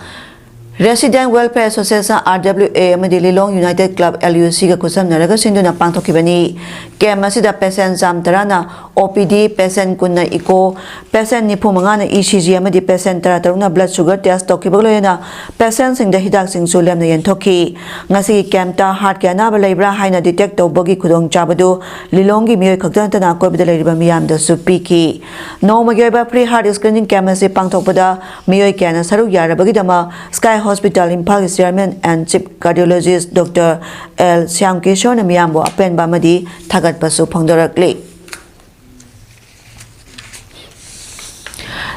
Resident Welfare Association, R W A, ꯑꯃꯗꯤ ꯂꯤꯂꯣꯡ United Club, L U C, ꯒ ꯈꯨꯠꯁꯝꯅꯔꯒ ꯁꯤꯟꯗꯨꯅ ꯄꯥꯡꯊꯣꯛꯈꯤꯕꯅꯤ꯫ Camp ꯑꯁꯤꯗ patient ꯆꯥꯝ ꯇꯔꯥꯅ O P D, patient ꯀꯨꯟꯅ echo, patient ꯅꯤꯐꯨ ꯃꯉꯥꯅ E C G ꯑꯃꯗꯤ patient ꯇꯔꯥ ꯇꯔꯨꯛꯅ blood sugar test ꯇꯧꯈꯤꯕꯒ ꯂꯣꯏꯅꯅ patient ꯁꯤꯡꯗ ꯍꯤꯗꯥꯛꯁꯤꯡꯁꯨ ꯂꯦꯝꯅ ꯌꯦꯟꯊꯣꯛꯈꯤ꯫ ꯉꯁꯤꯒꯤ camp ꯇ heart ꯀꯤ ꯑꯅꯥꯕ ꯂꯩꯕ꯭ꯔꯥ ꯍꯥꯏꯅ detect ꯇꯧꯕꯒꯤ ꯈꯨꯗꯣꯡꯆꯥꯕꯗꯨ ꯂꯤꯂꯣꯡꯒꯤ ꯃꯤꯑꯣꯏ ꯈꯛꯇ ꯅꯠꯇꯅ ꯑꯀꯣꯏꯕꯗ ꯂꯩꯔꯤꯕ ꯃꯤꯌꯥꯝꯗꯁꯨ ꯄꯤꯈꯤ꯫ ꯅꯣꯡꯃꯒꯤ ꯑꯣꯏꯕ free heart screening camp ꯑꯁꯤ ꯄꯥꯡꯊꯣꯛꯄꯗ ꯃꯤꯑꯣꯏ ꯀꯌꯥꯅ ꯁꯔꯨꯛ ꯌꯥꯔꯕꯒꯤꯗꯃꯛ Sky Hospital ꯏꯝꯐꯥꯜꯒꯤ chairman and chief cardiologist Doctor L Shyam ꯀꯤꯁꯣꯔꯅ ꯃꯤꯌꯥꯝꯕꯨ ꯑꯄꯦꯟꯕ ꯑꯃꯗꯤ ꯊꯥꯒꯠꯄꯁꯨ ꯐꯣꯡꯗꯣꯔꯛꯂꯤ꯫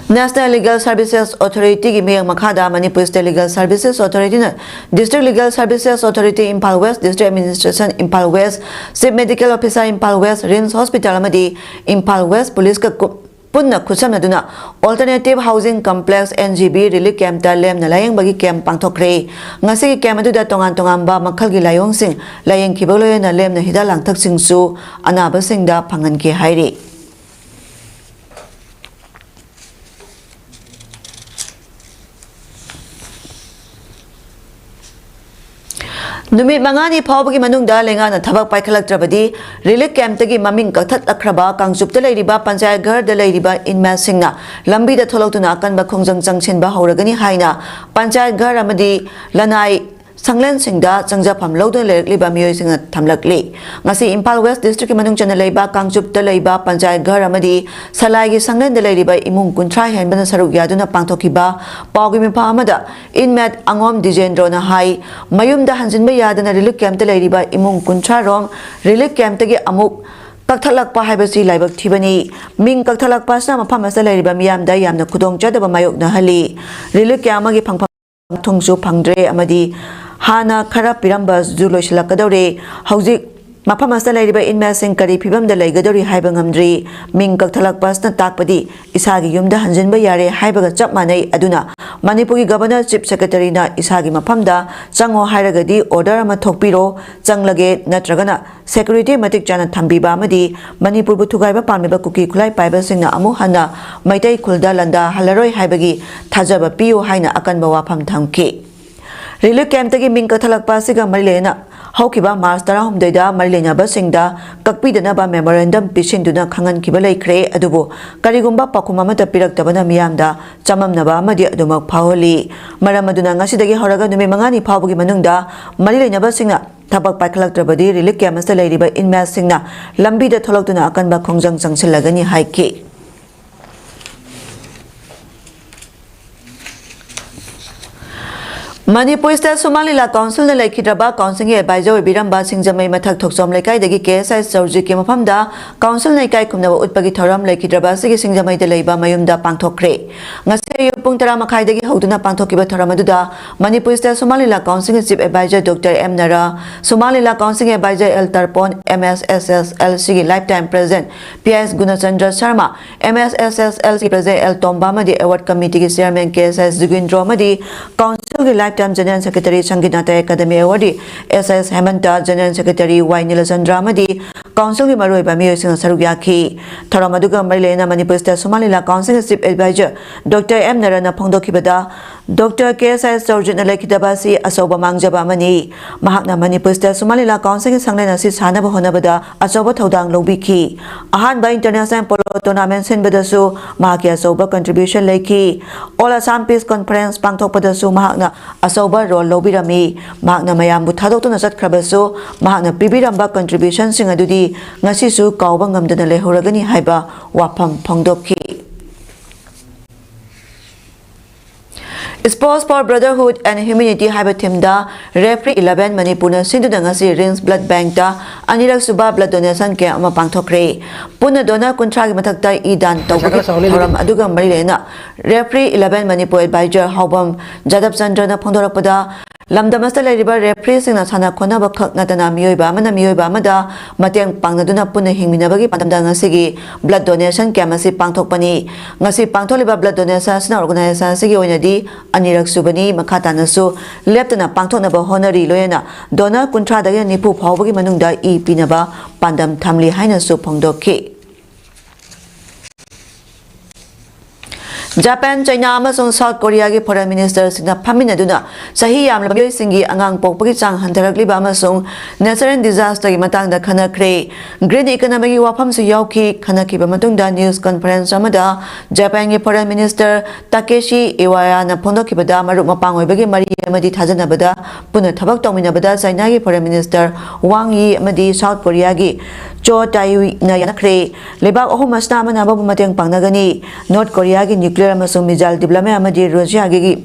National Legal Services Authority ꯒꯤ ꯃꯤꯠꯌꯦꯡ ꯃꯈꯥꯗ Manipur State Legal Services Authority ꯅ District Legal Services Authority Imphal West, District Administration Imphal West, Chief Medical Officer Imphal West, RIMS Hospital ꯑꯃꯗꯤ Imphal West Police ꯀ ꯀꯨꯞ-, ꯄꯨꯟꯅ ꯈꯨꯠꯁꯝꯅꯗꯨꯅ Alternative Housing Complex, N G B, relief camp ꯇ ꯂꯦꯝꯅ ꯂꯥꯌꯦꯡꯕꯒꯤ camp ꯄꯥꯡꯊꯣꯛꯈ꯭ꯔꯦ꯫ ꯉꯁꯤꯒꯤ camp ꯑꯗꯨꯗ ꯇꯣꯉꯥꯟ ꯇꯣꯉꯥꯟꯕ ꯃꯈꯜꯒꯤ ꯂꯥꯏꯑꯣꯡꯁꯤꯡ ꯂꯥꯌꯦꯡꯈꯤꯕꯒ ꯂꯣꯏꯅꯅ ꯂꯦꯝꯅ ꯍꯤꯗꯥꯛ ꯂꯥꯡꯊꯛꯁꯤꯡꯁꯨ ꯑꯅꯥꯕꯁꯤꯡꯗ ꯐꯪꯍꯟꯈꯤ ꯍꯥꯏꯔꯤ꯫ ꯅꯨꯃꯤꯠ ꯃꯉꯥꯅꯤ ꯐꯥꯎꯕꯒꯤ ꯃꯅꯨꯡꯗ ꯂꯩꯉꯥꯛꯅ ꯊꯕꯛ ꯄꯥꯏꯈꯠꯂꯛꯇ꯭ꯔꯕꯗꯤ, relief camp ꯇꯒꯤ ꯃꯃꯤꯡ ꯀꯛꯊꯠꯂꯛꯈ꯭ꯔꯕ ꯀꯥꯡꯆꯨꯞꯇ ꯂꯩꯔꯤꯕ ꯄꯟꯆꯥꯌꯠ ꯘꯔꯗ ꯂꯩꯔꯤꯕ inmate ꯁꯤꯡꯅ ꯂꯝꯕꯤꯗ ꯊꯣꯛꯂꯛꯇꯨꯅ ꯑꯀꯟꯕ ꯈꯣꯡꯖꯪ ꯆꯪꯁꯤꯟꯕ ꯍꯧꯔꯒꯅꯤ ꯍꯥꯏꯅ ꯄꯟꯆꯥꯌꯠ ꯘꯔ ꯑꯃꯗꯤ ꯂꯅꯥꯏ ꯁꯪꯂꯦꯟꯁꯤꯡꯗ ꯆꯪꯖꯐꯝ ꯂꯧꯗꯨꯅ ꯂꯩꯔꯛꯂꯤꯕ ꯃꯤꯑꯣꯏꯁꯤꯡꯅ ꯊꯝꯂꯛꯂꯤ꯫ ꯉꯁꯤ ꯏꯝꯐꯥꯜ West District ꯀꯤ ꯃꯅꯨꯡ ꯆꯟꯅ ꯂꯩꯕ ꯀꯥꯡꯆꯨꯞꯇ ꯂꯩꯕ ꯄꯟꯆꯥꯌꯠ ꯘꯔ ꯑꯃꯗꯤ ꯁꯂꯥꯏꯒꯤ ꯁꯪꯂꯦꯟꯗ ꯂꯩꯔꯤꯕ ꯏꯃꯨꯡ ꯀꯨꯟꯊ꯭ꯔꯥ ꯍꯦꯟꯕꯅ ꯁꯔꯨꯛ ꯌꯥꯗꯨꯅ ꯄꯥꯡꯊꯣꯛꯈꯤꯕ ꯄꯥꯎꯒꯤ ꯃꯤꯐꯝ ꯑꯃꯗ inmate ꯑꯉꯣꯝ ꯗꯤꯖꯦꯟꯗ꯭ꯔꯣꯅ ꯍꯥꯏ, ꯃꯌꯨꯝꯗ ꯍꯟꯖꯤꯟꯕ ꯌꯥꯗꯅ relief camp ꯇ ꯂꯩꯔꯤꯕ ꯏꯃꯨꯡ ꯀꯨꯟꯊ꯭ꯔꯥ ꯔꯣꯝ relief camp ꯇꯒꯤ ꯑꯃꯨꯛ ꯀꯛꯊꯠꯂꯛꯄ ꯍꯥꯏꯕꯁꯤ ꯂꯥꯏꯕꯛ ꯊꯤꯕꯅꯤ꯫ ꯃꯤꯡ ꯀꯛꯊꯠꯂꯛꯄ ꯑꯁꯤꯅ ꯃꯐꯝ ꯑꯁꯤꯗ ꯂꯩꯔꯤꯕ ꯃꯤꯌꯥꯝꯗ ꯌꯥꯝꯅ ꯈꯨꯗꯣꯡꯆꯥꯗꯕ ꯃꯥꯌꯣꯛꯅꯍꯜꯂꯤ꯫ Relief camp ꯑꯃꯒꯤ ꯐꯪꯐꯝ ꯊꯨꯡꯁꯨ ꯐꯪꯗ꯭ꯔꯦ ꯑꯃꯗꯤ ꯍꯥꯟꯅ ꯈꯔ ꯄꯤꯔꯝꯕꯁꯨ ꯂꯣꯏꯁꯤꯜꯂꯛꯀꯗꯧꯔꯦ꯫ ꯍꯧꯖꯤꯛ ꯃꯐꯝ ꯑꯁꯤꯗ ꯂꯩꯔꯤꯕ inmate ꯁꯤꯡ ꯀꯔꯤ ꯐꯤꯕꯝꯗ ꯂꯩꯒꯗꯧꯔꯤ ꯍꯥꯏꯕ ꯉꯝꯗ꯭ꯔꯤ꯫ ꯃꯤꯡ ꯀꯛꯊꯠꯂꯛꯄ ꯑꯁꯤꯅ ꯇꯥꯛꯄꯗꯤ ꯏꯁꯥꯒꯤ ꯌꯨꯝꯗ ꯍꯟꯖꯤꯟꯕ ꯌꯥꯔꯦ ꯍꯥꯏꯕꯒ ꯆꯞ ꯃꯥꯟꯅꯩ꯫ ꯑꯗꯨꯅ ꯃꯅꯤꯄꯨꯔꯒꯤ Governor, Chief Secretary ꯅ ꯏꯁꯥꯒꯤ ꯃꯐꯝꯗ ꯆꯪꯉꯣ ꯍꯥꯏꯔꯒꯗꯤ order ꯑꯃ ꯊꯣꯛꯄꯤꯔꯣ, ꯆꯪꯂꯒꯦ, ꯅꯠꯇ꯭ꯔꯒꯅ security ꯃꯇꯤꯛ ꯆꯥꯅ ꯊꯝꯕꯤꯕ ꯑꯃꯗꯤ ꯃꯅꯤꯄꯨꯔꯕꯨ ꯊꯨꯒꯥꯏꯕ ꯄꯥꯝꯂꯤꯕ ꯀꯨꯀꯤ ꯈꯨꯠꯂꯥꯏ ꯄꯥꯏꯕꯁꯤꯡꯅ ꯑꯃꯨꯛ ꯍꯟꯅ ꯃꯩꯇꯩ ꯈꯨꯜꯗ ꯂꯥꯟꯗꯥꯍꯜꯂꯔꯣꯏ ꯍꯥꯏꯕꯒꯤ ꯊꯥꯖꯕ ꯄꯤꯌꯨ ꯍꯥꯏꯅ ꯑꯀꯟꯕ ꯋꯥꯐꯝ ꯊꯝꯈꯤ꯫ Relief camp ꯇꯒꯤ ꯃꯤꯡ ꯀꯛꯊꯠꯂꯛꯄ ꯑꯁꯤꯒ ꯃꯔꯤ ꯂꯩꯅꯅ ꯍꯧꯈꯤꯕ March ꯇꯔꯥꯍꯨꯝꯗꯣꯏꯗ ꯃꯔꯤ ꯂꯩꯅꯕꯁꯤꯡꯗ ꯀꯛꯄꯤꯗꯅꯕ memorandum ꯄꯤꯁꯤꯟꯗꯨꯅ ꯈꯪꯍꯟꯈꯤꯕ ꯂꯩꯈ꯭ꯔꯦ꯫ ꯑꯗꯨꯕꯨ ꯀꯔꯤꯒꯨꯝꯕ ꯄꯥꯎꯈꯨꯝ ꯑꯃꯠꯇ ꯄꯤꯔꯛꯇꯕꯅ ꯃꯤꯌꯥꯝꯗ ꯆꯃꯝꯅꯕ ꯑꯃꯗꯤ ꯑꯗꯨꯃꯛ ꯐꯥꯎꯍꯜꯂꯤ꯫ ꯃꯔꯝ ꯑꯗꯨꯅ ꯉꯁꯤꯗꯒꯤ ꯍꯧꯔꯒ ꯅꯨꯃꯤꯠ ꯃꯉꯥꯅꯤ ꯐꯥꯎꯕꯒꯤ ꯃꯅꯨꯡꯗ ꯃꯔꯤ ꯂꯩꯅꯕꯁꯤꯡꯅ ꯊꯕꯛ ꯄꯥꯏꯈꯠꯂꯛꯇ꯭ꯔꯕꯗꯤ relief camp ꯑꯁꯤꯗ ꯂꯩꯔꯤꯕ inmate ꯁꯤꯡꯅ ꯂꯝꯕꯤꯗ ꯊꯣꯛꯂꯛꯇꯨꯅ ꯑꯀꯟꯕ ꯈꯣꯡꯖꯪ ꯆꯪꯁꯤꯜꯂꯒꯅꯤ ꯍꯥꯏꯈꯤ꯫ ꯃꯅꯤꯄꯨꯔ ꯁ꯭ꯇꯦꯠ ꯁꯨꯃꯥꯡ ꯂꯤꯂꯥ ꯀꯥꯎꯟꯁꯤꯜꯅ ꯂꯩꯈꯤꯗ꯭ꯔꯕ ꯀꯥꯎꯟꯁꯤꯜꯒꯤ ꯑꯦꯗꯚꯥꯏꯖꯔ ꯑꯣꯏꯕꯤꯔꯝꯕ ꯁꯤꯡꯖꯃꯩ ꯃꯊꯛ ꯊꯣꯛꯆꯣꯝ ꯂꯩꯀꯥꯏꯗꯒꯤ ꯀꯦ ꯑꯦꯁ ꯑꯥꯏ ꯆꯧꯔꯖꯤꯠꯀꯤ ꯃꯐꯝꯗ ꯀꯥꯎꯟꯁꯤꯜꯅ ꯏꯀꯥꯏ ꯈꯨꯝꯅꯕ ꯎꯠꯄꯒꯤ ꯊꯧꯔꯝ ꯂꯩꯈꯤꯗ꯭ꯔꯕ ꯑꯁꯤꯒꯤ ꯁꯤꯡꯖꯃꯩꯗ ꯂꯩꯕ ꯃꯌꯨꯝꯗ ꯄꯥꯡꯊꯣꯛꯈ꯭ꯔꯦ꯫ ꯉꯁꯤ ꯑꯌꯨꯛ ꯄꯨꯡ ꯇꯔꯥ ꯃꯈꯥꯏꯗꯒꯤ ꯍꯧꯗꯨꯅ ꯄꯥꯡꯊꯣꯛꯈꯤꯕ ꯊꯧꯔꯝ ꯑꯗꯨꯗ ꯃꯅꯤꯄꯨꯔ ꯁ꯭ꯇꯦꯠ ꯁꯨꯃꯥꯡ ꯂꯤꯂꯥ ꯀꯥꯎꯟꯁꯤꯜꯒꯤ chief adviser doctor M Nara, Sumang Leela ꯀꯥꯎꯟꯁꯤꯜꯒꯤ adviser L Tarpon, M S S S L ꯁꯤꯒꯤ lifetime president P S Gunachandra Sharma, M S S S L ꯁꯤꯒꯤ ꯄ꯭ꯔꯦꯁꯤꯗꯦꯟꯠ ꯑꯦꯜ ꯇꯣꯝꯕ ꯑꯃꯗꯤ ꯑꯦꯋꯥꯔꯗ ꯀꯃꯤꯇꯤꯒꯤ ꯆꯤꯌꯔꯃꯦꯟ ꯀꯦ ꯑꯦꯁ ꯑꯥꯏ ꯖꯨꯒꯤꯟꯗ꯭ꯔꯣ ꯑꯃꯗꯤ ꯀꯥꯎꯟꯁꯤꯜꯒꯤ life time general secretary Sangeet Natak academy ꯑꯦꯋꯥꯔꯗꯤ ꯑꯦꯁ ꯑꯦꯁ ꯍꯦꯃꯟꯇ, ꯖꯦꯅꯔꯦꯜ ꯁꯦꯀ꯭ꯔꯦꯇꯔꯤ ꯋꯥꯏ ꯅꯤꯂꯆꯟꯗ꯭ꯔ ꯑꯃꯗꯤ ꯀꯥꯎꯟꯁꯤꯜꯒꯤ ꯃꯔꯨꯑꯣꯏꯕ ꯃꯤꯑꯣꯏꯁꯤꯡꯅ ꯁꯔꯨꯛ ꯌꯥꯈꯤ꯫ ꯊꯧꯔꯝ ꯑꯗꯨꯒ ꯃꯔꯤ ꯂꯩꯅꯅ ꯃꯅꯤꯄꯨꯔ ꯁ꯭ꯇꯦꯠ ꯁꯨꯃꯥꯡ ꯂꯤꯂꯥ ꯀꯥꯎꯟꯁꯤꯜꯒꯤ ꯆꯤꯐ ꯑꯦꯗꯚꯥꯏꯖꯔ ꯗꯣꯛꯇꯔ ꯑꯦꯝ ꯅꯔꯥꯅ ꯐꯣꯡꯗꯣꯛꯈꯤꯕꯗ, ꯗꯣꯛꯇꯔ ꯀꯦ ꯑꯦꯁ ꯑꯥꯏ ꯆꯧꯔꯖꯤꯠꯅ ꯂꯩꯈꯤꯗꯕ ꯑꯁꯤ ꯑꯆꯧꯕ ꯃꯥꯡꯖꯕ ꯑꯃꯅꯤ꯫ ꯃꯍꯥꯛꯅ ꯃꯅꯤꯄꯨꯔ ꯁ꯭ꯇꯦꯠ ꯁꯨꯃꯥꯡ ꯂꯤꯂꯥ ꯀꯥꯎꯟꯁꯤꯜꯒꯤ ꯁꯪꯂꯦꯟ ꯑꯁꯤ ꯁꯥꯟꯅꯕ ꯍꯣꯠꯅꯕꯗ ꯑꯆꯧꯕ ꯊꯧꯗꯥꯡ ꯂꯧꯕꯤꯈꯤ꯫ ꯑꯍꯥꯟꯕ ꯏꯟꯇꯔꯅꯦꯁꯅꯦꯜ ꯄꯣꯂꯣ ꯇꯣꯔꯅꯥꯃꯦꯟꯠ ꯁꯤꯟꯕꯗꯁꯨ ꯃꯍꯥꯛꯀꯤ ꯑꯆꯧꯕ ꯀꯟꯇ꯭ꯔꯤꯕ꯭ꯌꯨꯁꯟ ꯂꯩꯈꯤ꯫ ꯑꯣꯜ ꯑꯁꯥꯝ ꯄꯤꯁ ꯀꯟꯐꯔꯦꯟꯁ ꯄꯥꯡꯊꯣꯛꯄꯗꯁꯨ ꯃꯍꯥꯛꯅ ꯑꯆꯧꯕ ꯔꯣꯜ ꯂꯧꯕꯤꯔꯝꯃꯤ꯫ ꯃꯍꯥꯛꯅ ꯃꯌꯥꯝꯕꯨ ꯊꯥꯗꯣꯛꯇꯨꯅ ꯆꯠꯈ꯭ꯔꯕꯁꯨ, ꯃꯍꯥꯛꯅ ꯄꯤꯕꯤꯔꯝꯕ ꯀꯟꯇ꯭ꯔꯤꯕ꯭ꯌꯨꯁꯟꯁꯤꯡ ꯑꯗꯨꯗꯤ ꯉꯁꯤꯁꯨ ꯀꯥꯎꯕ ꯉꯝꯗꯅ ꯂꯩꯍꯧꯔꯒꯅꯤ ꯍꯥꯏꯕ ꯋꯥꯐꯝ ꯐꯣꯡꯗꯣꯛꯈꯤ꯫ Sports for Brotherhood and Humanity ꯍꯥꯏꯕ ꯊꯤꯝꯗ Referee eleven ꯃꯅꯤꯄꯨꯔꯅ ꯁꯤꯟꯗꯨꯅ ꯉꯁꯤ ꯔꯤꯝꯁ ꯕ꯭ꯂꯗ ꯕꯦꯡꯛꯇ ꯑꯅꯤꯔꯛ ꯁꯨꯕ ꯕ꯭ꯂꯗ ꯗꯣꯅꯦꯁꯟ ꯀꯦꯝꯞ ꯑꯃ ꯄꯥꯡꯊꯣꯛꯈ꯭ꯔꯦ꯫ ꯄꯨꯟꯅ ꯗꯣꯅꯔ ꯀꯨꯟꯊ꯭ꯔꯥꯒꯤ ꯃꯊꯛꯇ ꯏ ꯗꯥꯟ ꯇꯧꯕꯒꯤ ꯊꯧꯔꯝ ꯑꯗꯨꯒ ꯃꯔꯤ ꯂꯩꯅꯅ Referee eleven ꯃꯅꯤꯄꯨꯔ ꯑꯦꯗꯚꯥꯏꯖꯔ ꯍꯥꯎꯕꯝ ꯖꯥꯗꯕ ꯆꯟꯗ꯭ꯔꯅ ꯐꯣꯡꯗꯣꯔꯛꯄꯗ, ꯂꯝꯗꯝ ꯑꯁꯤꯗ ꯂꯩꯔꯤꯕ ꯔꯦꯐ꯭ꯔꯤꯁꯤꯡꯅ ꯁꯥꯟꯅ ꯈꯣꯠꯅꯕ ꯈꯛ ꯅꯠꯇꯅ ꯃꯤꯑꯣꯏꯕ ꯑꯃꯅ ꯃꯤꯑꯣꯏꯕ ꯑꯃꯗ ꯃꯇꯦꯡ ꯄꯥꯡꯅꯗꯨꯅ ꯄꯨꯟꯅ ꯍꯤꯡꯃꯤꯟꯅꯕꯒꯤ ꯄꯥꯟꯗꯝꯗ ꯉꯁꯤꯒꯤ ꯕ꯭ꯂꯗ ꯗꯣꯅꯦꯁꯟ ꯀꯦꯝꯞ ꯑꯁꯤ ꯄꯥꯡꯊꯣꯛꯄꯅꯤ꯫ ꯉꯁꯤ ꯄꯥꯡꯊꯣꯛꯂꯤꯕ ꯕ꯭ꯂꯗ ꯗꯣꯅꯦꯁꯟ ꯑꯁꯤꯅ ꯑꯣꯔꯒꯅꯥꯏꯖꯦꯁꯟ ꯑꯁꯤꯒꯤ ꯑꯣꯏꯅꯗꯤ ꯑꯅꯤꯔꯛ ꯁꯨꯕꯅꯤ꯫ ꯃꯈꯥ ꯇꯥꯅꯁꯨ ꯂꯦꯞꯇꯅ ꯄꯥꯡꯊꯣꯛꯅꯕ ꯍꯣꯠꯅꯔꯤ꯫ ꯂꯣꯏꯅꯅ ꯗꯣꯅꯔ ꯀꯨꯟꯊ꯭ꯔꯥꯗꯒꯤꯅ ꯅꯤꯐꯨ ꯐꯥꯎꯕꯒꯤ ꯃꯅꯨꯡꯗ ꯏ ꯄꯤꯅꯕ ꯄꯥꯟꯗꯝ ꯊꯝꯂꯤ ꯍꯥꯏꯅꯁꯨ ꯐꯣꯡꯗꯣꯛꯈꯤ꯫ ꯖꯄꯥꯟ, ꯆꯩꯅꯥ ꯑꯃꯁꯨꯡ ꯁꯥꯎꯠ ꯀꯣꯔꯤꯌꯥꯒꯤ ꯐꯣꯔꯦꯟ ꯃꯤꯅꯤꯁꯇꯔꯁꯤꯡꯅ ꯐꯝꯃꯤꯟꯅꯗꯨꯅ ꯆꯍꯤ ꯌꯥꯝꯂꯕ ꯃꯤꯑꯣꯏꯁꯤꯡꯒꯤ ꯑꯉꯥꯡ ꯄꯣꯛꯄꯒꯤ ꯆꯥꯡ ꯍꯟꯊꯔꯛꯂꯤꯕ ꯑꯃꯁꯨꯡ ꯅꯦꯆꯔꯦꯜ ꯗꯤꯖꯥꯁꯇꯔꯒꯤ ꯃꯇꯥꯡꯗ ꯈꯟꯅꯈ꯭ꯔꯦ꯫ ꯒ꯭ꯔꯤꯟ ꯏꯀꯣꯅꯣꯃꯤꯒꯤ ꯋꯥꯐꯝꯁꯨ ꯌꯥꯎꯈꯤ꯫ ꯈꯟꯅꯈꯤꯕ ꯃꯇꯨꯡꯗ ꯅ꯭ꯌꯨꯁ ꯀꯟꯐꯔꯦꯟꯁ ꯑꯃꯗ ꯖꯄꯥꯟꯒꯤ ꯐꯣꯔꯦꯟ ꯃꯤꯅꯤꯁꯇꯔ ꯇꯥꯀꯦꯁꯤ ꯏꯋꯥꯌꯥꯅ ꯐꯣꯡꯗꯣꯛꯈꯤꯕꯗ, ꯃꯔꯨꯞ ꯃꯄꯥꯡ ꯑꯣꯏꯕꯒꯤ ꯃꯔꯤ ꯑꯃꯗꯤ ꯊꯥꯖꯅꯕꯗ ꯄꯨꯟꯅ ꯊꯕꯛ ꯇꯧꯃꯤꯟꯅꯕꯗ ꯆꯩꯅꯥꯒꯤ ꯐꯣꯔꯦꯟ ꯃꯤꯅꯤꯁꯇꯔ ꯋꯥꯡ ꯌꯤ ꯑꯃꯗꯤ ꯁꯥꯎꯠ ꯀꯣꯔꯤꯌꯥꯒꯤ ꯆꯣ ꯇꯥꯏꯌꯨꯅ ꯌꯥꯅꯈ꯭ꯔꯦ꯫ ꯂꯩꯕꯥꯛ ꯑꯍꯨꯝ ꯑꯁꯤꯅ ꯑꯃꯅ ꯑꯃꯕꯨ ꯃꯇꯦꯡ ꯄꯥꯡꯅꯒꯅꯤ꯫ ꯅꯣꯔꯠ ꯀꯣꯔꯤꯌꯥꯒꯤ ꯅ꯭ꯌꯨꯀ꯭ꯂꯤꯌꯔ ꯅ꯭ꯌꯨꯀ꯭ꯂꯤꯌꯔ ꯑꯃꯁꯨꯡ ꯃꯤꯖꯥꯏꯜ ꯗꯤꯕ꯭ꯂꯞꯃꯦꯟ ꯑꯃꯗꯤ ꯔꯨꯁꯤꯌꯥꯒꯤ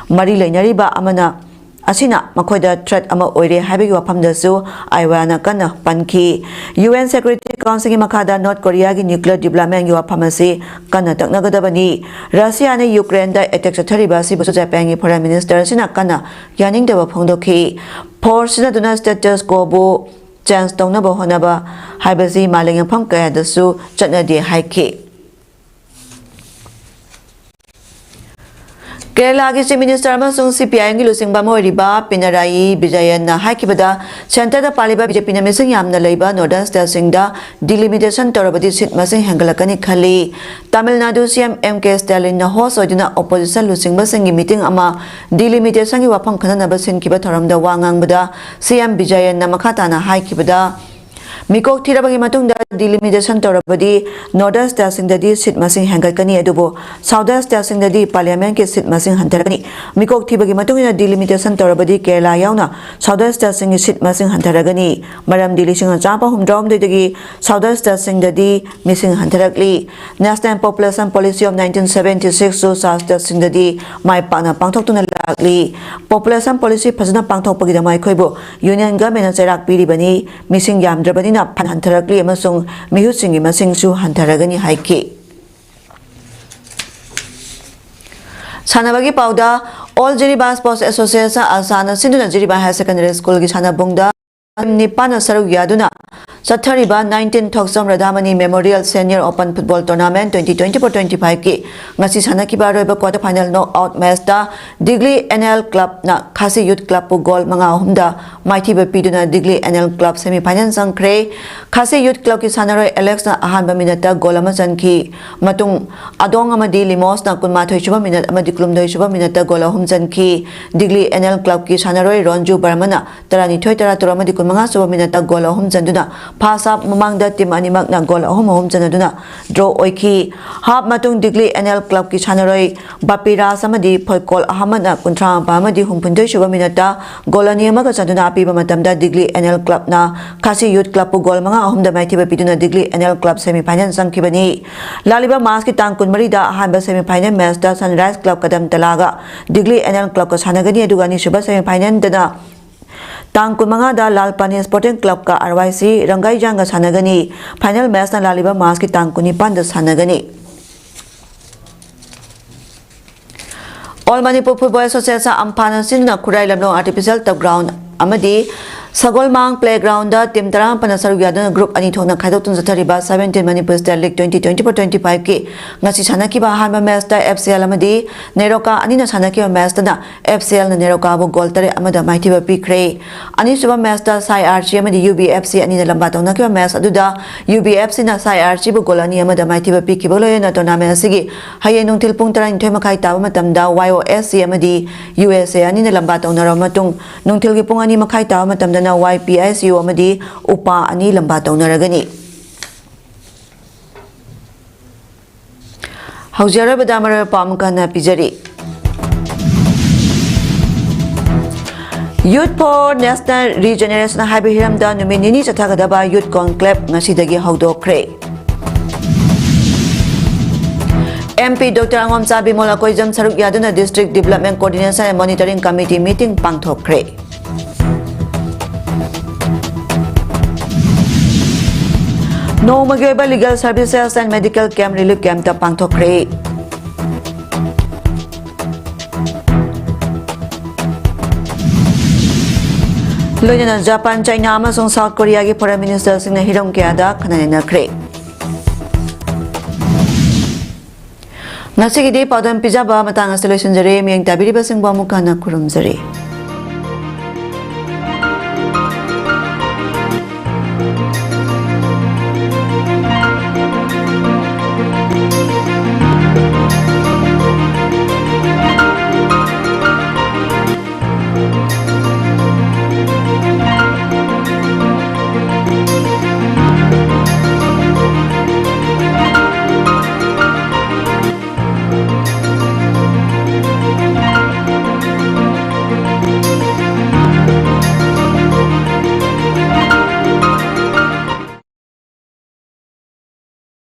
ꯃꯔꯤ ꯂꯩꯅꯔꯤꯕ ꯑꯃꯅ ꯑꯁꯤꯅ ꯃꯈꯣꯏꯗ ꯊ꯭ꯔꯦꯠ ꯑꯃ ꯑꯣꯏꯔꯦ ꯍꯥꯏꯕꯒꯤ ꯋꯥꯐꯝꯗꯁꯨ ꯑꯥꯏꯋꯥꯅ ꯀꯟꯅ ꯄꯟꯈꯤ꯫ ꯌꯨ ꯑꯦꯟ ꯁꯦꯀ꯭ꯌꯨꯔꯤꯇꯤ ꯀꯥꯎꯟꯁꯤꯜꯒꯤ ꯃꯈꯥꯗ ꯅꯣꯔꯠ ꯀꯣꯔꯤꯌꯥꯒꯤ ꯅ꯭ꯌꯨꯀ꯭ꯂꯤꯌꯔ ꯗꯤꯕ꯭ꯂꯞꯃꯦꯟꯒꯤ ꯋꯥꯐꯝ ꯑꯁꯤ ꯀꯟꯅ ꯇꯛꯅꯒꯗꯕꯅꯤ꯫ ꯔꯁꯤꯌꯥꯅ ꯌꯨꯀ꯭ꯔꯦꯟꯗ ꯑꯦꯇꯦꯛ ꯆꯠꯊꯔꯤꯕ ꯑꯁꯤꯕꯨꯁꯨ ꯖꯄꯥꯟꯒꯤ ꯐꯣꯔꯦꯟ ꯃꯤꯅꯤꯁꯇꯔ ꯑꯁꯤꯅ ꯀꯟꯅ ꯌꯥꯅꯤꯡꯗꯕ ꯐꯣꯡꯗꯣꯛꯈꯤ꯫ ꯐꯣꯔꯁ ꯁꯤꯖꯤꯟꯅꯗꯨꯅ ꯁ꯭ꯇꯦꯇꯁ ꯀꯣꯕꯨ ꯆꯦꯟꯖ ꯇꯧꯅꯕ ꯍꯣꯠꯅꯕ ꯍꯥꯏꯕꯁꯤ ꯃꯥꯂꯦꯝ ꯃꯐꯝ ꯀꯌꯥꯗꯁꯨ ꯆꯠꯅꯗꯦ ꯍꯥꯏꯈꯤ꯫ ꯀꯦꯔꯂꯥꯒꯤ ꯆꯤꯐ ꯃꯤꯅꯤꯁꯇꯔ ꯑꯃꯁꯨꯡ ꯁꯤ ꯄꯤ ꯑꯥꯏ ꯑꯦꯝꯒꯤ ꯂꯨꯆꯤꯡꯕ ꯑꯃ ꯑꯣꯏꯔꯤꯕ ꯄꯤꯅꯔꯥꯌꯤ ꯕꯤꯖꯌꯟꯅ ꯍꯥꯏꯈꯤꯕꯗ, ꯁꯦꯟꯇꯔꯗ ꯄꯥꯜꯂꯤꯕ ꯕꯤ ꯖꯦ ꯄꯤꯅ ꯃꯤꯁꯤꯡ ꯌꯥꯝꯅ ꯂꯩꯕ ꯅꯣꯔꯗꯔꯟ ꯁ꯭ꯇꯦꯠꯁꯤꯡꯗ ꯗꯤꯂꯤꯃꯤꯇꯦꯁꯟ ꯇꯧꯔꯕꯗꯤ ꯁꯤꯠ ꯃꯁꯤꯡ ꯍꯦꯟꯒꯠꯂꯛꯀꯅꯤ ꯈꯜꯂꯤ꯫ ꯇꯥꯃꯤꯜ ꯅꯥꯗꯨ ꯁꯤ ꯑꯦꯝ ꯑꯦꯝ ꯀꯦ ꯁ꯭ꯇꯥꯂꯤꯟꯅ ꯍꯣꯁ ꯑꯣꯏꯗꯨꯅ ꯑꯣꯄꯣꯖꯤꯁꯟ ꯂꯨꯆꯤꯡꯕꯁꯤꯡꯒꯤ ꯃꯤꯇꯤꯡ ꯑꯃ ꯗꯤꯂꯤꯃꯤꯇꯦꯁꯟꯒꯤ ꯋꯥꯐꯝ ꯈꯟꯅꯅꯕ ꯁꯤꯟꯈꯤꯕ ꯊꯧꯔꯝꯗ ꯋꯥ ꯉꯥꯡꯕꯗ ꯁꯤ ꯑꯦꯝ ꯕꯤꯖꯌꯟꯅ ꯃꯈꯥ ꯇꯥꯅ ꯍꯥꯏꯈꯤꯕꯗ, ꯃꯤꯀꯣꯛ ꯊꯤꯔꯕꯒꯤ ꯃꯇꯨꯡꯗ ꯗꯤꯂꯤꯃꯤꯇꯦꯁꯟ ꯇꯧꯔꯕꯗꯤ ꯅꯣꯔꯗꯔꯟ ꯁ꯭ꯇꯦꯠꯁꯤꯡꯗꯗꯤ ꯁꯤꯠ ꯃꯁꯤꯡ ꯍꯦꯟꯒꯠꯀꯅꯤ, ꯑꯗꯨꯕꯨ ꯁꯥꯎꯗꯔꯟ ꯁ꯭ꯇꯦꯠꯁꯤꯡꯗꯗꯤ ꯄꯥꯔꯂꯤꯌꯥꯃꯦꯟꯠꯀꯤ ꯁꯤꯠ ꯃꯁꯤꯡ ꯍꯟꯊꯔꯛꯀꯅꯤ꯫ ꯃꯤꯀꯣꯛ ꯊꯤꯕꯒꯤ ꯃꯇꯨꯡ ꯏꯟꯅ ꯗꯤꯂꯤꯃꯤꯇꯦꯁꯟ ꯇꯧꯔꯕꯗꯤ ꯀꯦꯔꯂꯥ ꯌꯥꯎꯅ ꯁꯥꯎꯗꯔꯟ ꯁ꯭ꯇꯦꯠꯁꯤꯡꯒꯤ ꯁꯤꯠ ꯃꯁꯤꯡ ꯍꯟꯊꯔꯒꯅꯤ꯫ ꯃꯔꯝꯗꯤ ꯂꯤꯁꯤꯡ ꯑꯃ ꯆꯥꯃꯥꯄꯟ ꯍꯨꯝꯗ꯭ꯔꯥꯍꯨꯝꯗꯣꯏꯗꯒꯤ ꯁꯥꯎꯗꯔꯟ ꯁ꯭ꯇꯦꯠꯁꯤꯡꯗꯗꯤ ꯃꯤꯁꯤꯡ ꯍꯟꯊꯔꯛꯂꯤ꯫ National Population Policy of nineteen seventy six ꯁꯨ ꯁꯥꯎꯗꯔꯟ ꯁ꯭ꯇꯦꯠꯁꯤꯡꯗꯗꯤ ꯃꯥꯏ ꯄꯥꯛꯅ ꯄꯥꯡꯊꯣꯛꯇꯨꯅ ꯂꯥꯛꯂꯤ꯫ ꯄꯣꯄꯨꯂꯦꯁꯟ ꯄꯣꯂꯤꯁꯤ ꯐꯖꯅ ꯄꯥꯡꯊꯣꯛꯄꯒꯤꯗꯃꯛ ꯑꯩꯈꯣꯏꯕꯨ ꯌꯨꯅꯤꯌꯟ ꯒꯚꯔꯟꯃꯦꯟꯠꯅ ꯆꯩꯔꯥꯛ ꯄꯤꯔꯤꯕꯅꯤ꯫ ꯃꯤꯁꯤꯡ ꯌꯥꯝꯗ꯭ꯔꯕꯅꯤꯅ ꯐꯟ ꯍꯟꯊꯔꯛꯂꯤ ꯑꯃꯁꯨꯡ ꯃꯤꯍꯨꯠꯁꯤꯡꯒꯤ ꯃꯁꯤꯡꯁꯨ ꯍꯟꯊꯔꯒꯅꯤ ꯍꯥꯏꯈꯤ꯫ ꯁꯥꯟꯅꯕꯒꯤ ꯄꯥꯎꯗ, ꯑꯣꯜ ꯖꯤꯔꯤꯕꯥꯝ ꯁ꯭ꯄꯣꯔꯠꯁ ꯑꯦꯁꯣꯁꯤꯌꯦꯁꯟ ꯑꯁꯥꯅ ꯁꯤꯟꯗꯨꯅ ꯖꯤꯔꯤꯕꯥꯝ ꯍꯥꯌꯔ ꯁꯦꯀꯦꯟꯗꯔꯤ ꯁ꯭ꯀꯨꯜꯒꯤ ꯁꯥꯟꯅꯕꯨꯡꯗ ꯅꯤꯄꯥꯟꯅ ꯁꯔꯨꯛ ꯌꯥꯗꯨꯅ ꯆꯠꯊꯔꯤꯕ nineteen Thokchom Radhamani memorial senior open football tournament twenty twenty-four twenty-five ꯀꯤ ꯉꯁꯤ ꯁꯥꯟꯅꯈꯤꯕ ꯑꯔꯣꯏꯕ ꯀ꯭ꯋꯥꯇꯔ ꯐꯥꯏꯅꯦꯜ ꯅꯣꯛ ꯑꯥꯎꯠ ꯃꯦꯆꯇ ꯗꯤꯒ꯭ꯂꯤ ꯑꯦꯟ ꯑꯦꯜ ꯀ꯭ꯂꯕꯅ ꯈꯥꯁꯤ ꯌꯨꯠ ꯀ꯭ꯂꯕꯄꯨ ꯒꯣꯜ ꯃꯉꯥ ꯑꯍꯨꯝꯗ ꯃꯥꯏꯊꯤꯕ ꯄꯤꯗꯨꯅ Digli N L club semi final ꯆꯪꯈ꯭ꯔꯦ꯫ ꯈꯥꯁꯤ ꯌꯨꯠ ꯀ꯭ꯂꯕꯀꯤ ꯁꯥꯟꯅꯔꯣꯏ ꯑꯦꯂꯦꯛꯁꯅ ꯑꯍꯥꯟꯕ ꯃꯤꯅꯠꯇ ꯒꯣꯜ ꯑꯃ ꯆꯟꯈꯤ꯫ ꯃꯇꯨꯡ ꯑꯗꯣꯡ ꯑꯃꯗꯤ ꯂꯤꯃꯣꯁꯅ ꯀꯨꯟꯃꯥꯊꯣꯏ ꯁꯨꯕ ꯃꯤꯅꯠ ꯑꯃꯗꯤ ꯀꯨꯟꯍꯨꯝꯗꯣꯏ ꯁꯨꯕ ꯃꯤꯅꯠꯇ ꯒꯣꯜ ꯑꯍꯨꯝ ꯆꯟꯈꯤ꯫ ꯗꯤꯒ꯭ꯂꯤ ꯑꯦꯟ ꯑꯦꯜ ꯀ꯭ꯂꯕꯀꯤ ꯁꯥꯟꯅꯔꯣꯏ ꯔꯣꯟꯖꯨ ꯕꯔꯃꯅ ꯇꯔꯥꯅꯤꯊꯣꯏ, ꯇꯔꯥꯇꯔꯨꯛ ꯑꯃꯗꯤ ꯀꯨꯟꯃꯉꯥ ꯁꯨꯕ ꯃꯤꯅꯠꯇ ꯒꯣꯜ ꯑꯍꯨꯝ ꯆꯟꯗꯨꯅ First half ꯃꯃꯥꯡꯗ team ꯑꯅꯤꯃꯛꯅ goal ꯑꯍꯨꯝ ꯑꯍꯨꯝ ꯆꯟꯅꯗꯨꯅ draw ꯑꯣꯏꯈꯤ꯫ Half ꯃꯇꯨꯡ ꯗꯤꯒꯂꯤ NL clubꯀꯤ ꯁꯥꯟꯅꯔꯣꯏ ꯕꯥꯄꯤꯔꯥꯖ ꯑꯃꯗꯤ ꯐꯣꯏꯀꯣꯜ ꯑꯍꯃꯗꯅ ꯀꯨꯟꯊ꯭ꯔꯥ ꯃꯥꯄꯟ ꯑꯃꯗꯤ ꯍꯨꯝꯐꯨꯇꯔꯦꯠ ꯁꯨꯕ minuteꯇ goal ꯑꯅꯤ ꯑꯃꯒ ꯆꯟꯗꯨꯅ ꯑꯄꯤꯕ ꯃꯇꯝꯗ ꯗꯤꯒꯂꯤ NL clubꯅ ꯈꯥꯁꯤ Youth Clubꯄꯨ goal ꯃꯉꯥ ꯑꯍꯨꯝꯗ ꯃꯥꯏꯊꯤꯕ ꯄꯤꯗꯨꯅ ꯗꯤꯒꯂꯤ NL club semi final ꯆꯪꯈꯤꯕꯅꯤ꯫ ꯂꯥꯛꯂꯤꯕ Marchꯀꯤ ꯇꯥꯡ ꯀꯨꯟꯃꯔꯤꯗ ꯑꯍꯥꯟꯕ semi final matchꯇ Sunrise Club ꯀꯗꯝ ꯇꯂꯥꯒ ꯗꯤꯒꯂꯤ NL clubꯀ ꯁꯥꯟꯅꯒꯅꯤ, ꯑꯗꯨꯒ ꯑꯅꯤꯁꯨꯕ semi finalꯗꯅ ꯇꯥꯡ ꯀꯨꯟꯃꯉꯥꯗ ꯂꯥꯜ ꯄꯥꯅꯤ Sporting Clubꯀ RYC ꯔꯪꯒꯥꯏꯖꯥꯡꯒ ꯁꯥꯟꯅꯒꯅꯤ꯫ Final matchꯅ ꯂꯥꯛꯂꯤꯕ Marchꯀꯤ ꯇꯥꯡ ꯀꯨꯟꯅꯤꯄꯥꯟꯗ ꯁꯥꯟꯅꯒꯅꯤ꯫ All Manipur Football Association, ꯑꯝꯐꯥꯅ ꯁꯤꯟꯗꯨꯅ ꯈꯨꯔꯥꯏ ꯂꯝꯂꯣꯡ Artificial Turf Ground ꯑꯃꯗꯤ ꯁꯒꯣꯜꯃꯥꯡ Playgroundꯗ team ꯇꯔꯥꯃꯥꯄꯟꯅ ꯁꯔꯨꯛ ꯌꯥꯗꯨꯅ group ꯑꯅꯤ ꯊꯣꯛꯅ ꯈꯥꯏꯗꯣꯛꯇꯨꯅ ꯆꯠꯊꯔꯤꯕ seventeen Manipur State League twenty twenty-four twenty-fiveꯀꯤ ꯉꯁꯤ ꯁꯥꯟꯅꯈꯤꯕ ꯑꯍꯥꯟꯕ matchꯇ FCL ꯑꯃꯗꯤ ꯅꯦꯔꯣꯀꯥ ꯑꯅꯤꯅ ꯁꯥꯟꯅꯈꯤꯕ matchꯇꯅ FCLꯅ ꯅꯦꯔꯣꯀꯥꯕꯨ goal ꯇꯔꯦꯠ ꯑꯃꯗ ꯃꯥꯏꯊꯤꯕ ꯄꯤꯈ꯭ꯔꯦ꯫ ꯑꯅꯤꯁꯨꯕ matchꯇ ꯁꯥꯏ RC ꯑꯃꯗꯤ UBFC ꯑꯅꯤꯅ ꯂꯝꯕꯥ ꯇꯧꯅꯈꯤꯕ match ꯑꯗꯨꯗ UBFCꯅ ꯁꯥꯏ RCꯕꯨ goal ꯑꯅꯤ ꯑꯃꯗ ꯃꯥꯏꯊꯤꯕ ꯄꯤꯈꯤꯕ ꯂꯣꯏꯅꯅ tournament ꯑꯁꯤꯒꯤ ꯍꯌꯦꯡ ꯅꯨꯡꯊꯤꯜ ꯄꯨꯡ ꯇꯔꯥꯅꯤꯊꯣꯏ ꯃꯈꯥꯏ ꯇꯥꯕ ꯃꯇꯝꯗ YOSC ꯑꯃꯗꯤ USA ꯑꯅꯤꯅ ꯂꯝꯕꯥ ꯇꯧꯅꯔꯕ ꯃꯇꯨꯡ, ꯅꯨꯡꯊꯤꯜꯒꯤ ꯄꯨꯡ ꯑꯅꯤ ꯃꯈꯥꯏ ꯇꯥꯕ ꯃꯇꯝꯗꯅ YPISU ꯑꯃꯗꯤ ꯎꯄꯥ ꯑꯅꯤ ꯂꯝꯕꯥ ꯇꯧꯅꯔꯒꯅꯤ꯫ ꯍꯧꯖꯤꯛ ꯑꯔꯣꯏꯕꯗ ꯃꯔꯨꯑꯣꯏꯕ ꯄꯥꯎ ꯑꯃꯨꯛꯀ ꯍꯟꯅ ꯄꯤꯖꯔꯤ꯫ Youth for National Regeneration ꯍꯥꯏꯕ ꯍꯤꯔꯝꯗ ꯅꯨꯃꯤꯠ ꯅꯤꯅꯤ ꯆꯠꯊꯒꯗꯕ Youth Conclave ꯉꯁꯤꯗꯒꯤ ꯍꯧꯗꯣꯛꯈ꯭ꯔꯦ꯫ MP Doctor ꯑꯉꯣꯝꯆꯥ ꯕꯤꯃꯣꯜ ꯑꯀꯣꯏꯖꯝ ꯁꯔꯨꯛ ꯌꯥꯗꯨꯅ District Development Coordination and Monitoring Committee meeting ꯄꯥꯡꯊꯣꯛꯈ꯭ꯔꯦ꯫ ꯅꯣꯡꯃꯒꯤ ꯑꯣꯏꯕ Legal Services and Medical Camp Relief Campꯇ ꯄꯥꯡꯊꯣꯛꯈ꯭ꯔꯦ꯫ ꯂꯣꯏꯅꯅ ꯖꯄꯥꯟ, ꯆꯥꯏꯅꯥ ꯑꯃꯁꯨꯡ ꯁꯥꯎꯠ ꯀꯣꯔꯤꯌꯥꯒꯤ foreign ministerꯁꯤꯡꯅ ꯍꯤꯔꯝ ꯀꯌꯥꯗ ꯈꯟꯅ ꯅꯩꯅꯈ꯭ꯔꯦ꯫ ꯉꯁꯤꯒꯤꯗꯤ ꯄꯥꯎꯗꯝ ꯄꯤꯖꯕ ꯃꯇꯥꯡ ꯑꯁꯤꯗ ꯂꯣꯏꯁꯤꯟꯖꯔꯦ꯫ ꯃꯤꯠꯌꯦꯡ ꯇꯥꯕꯤꯔꯤꯕꯁꯤꯡꯕꯨ ꯑꯃꯨꯛ ꯍꯟꯅ ꯈꯨꯔꯨꯝꯖꯔꯤ꯫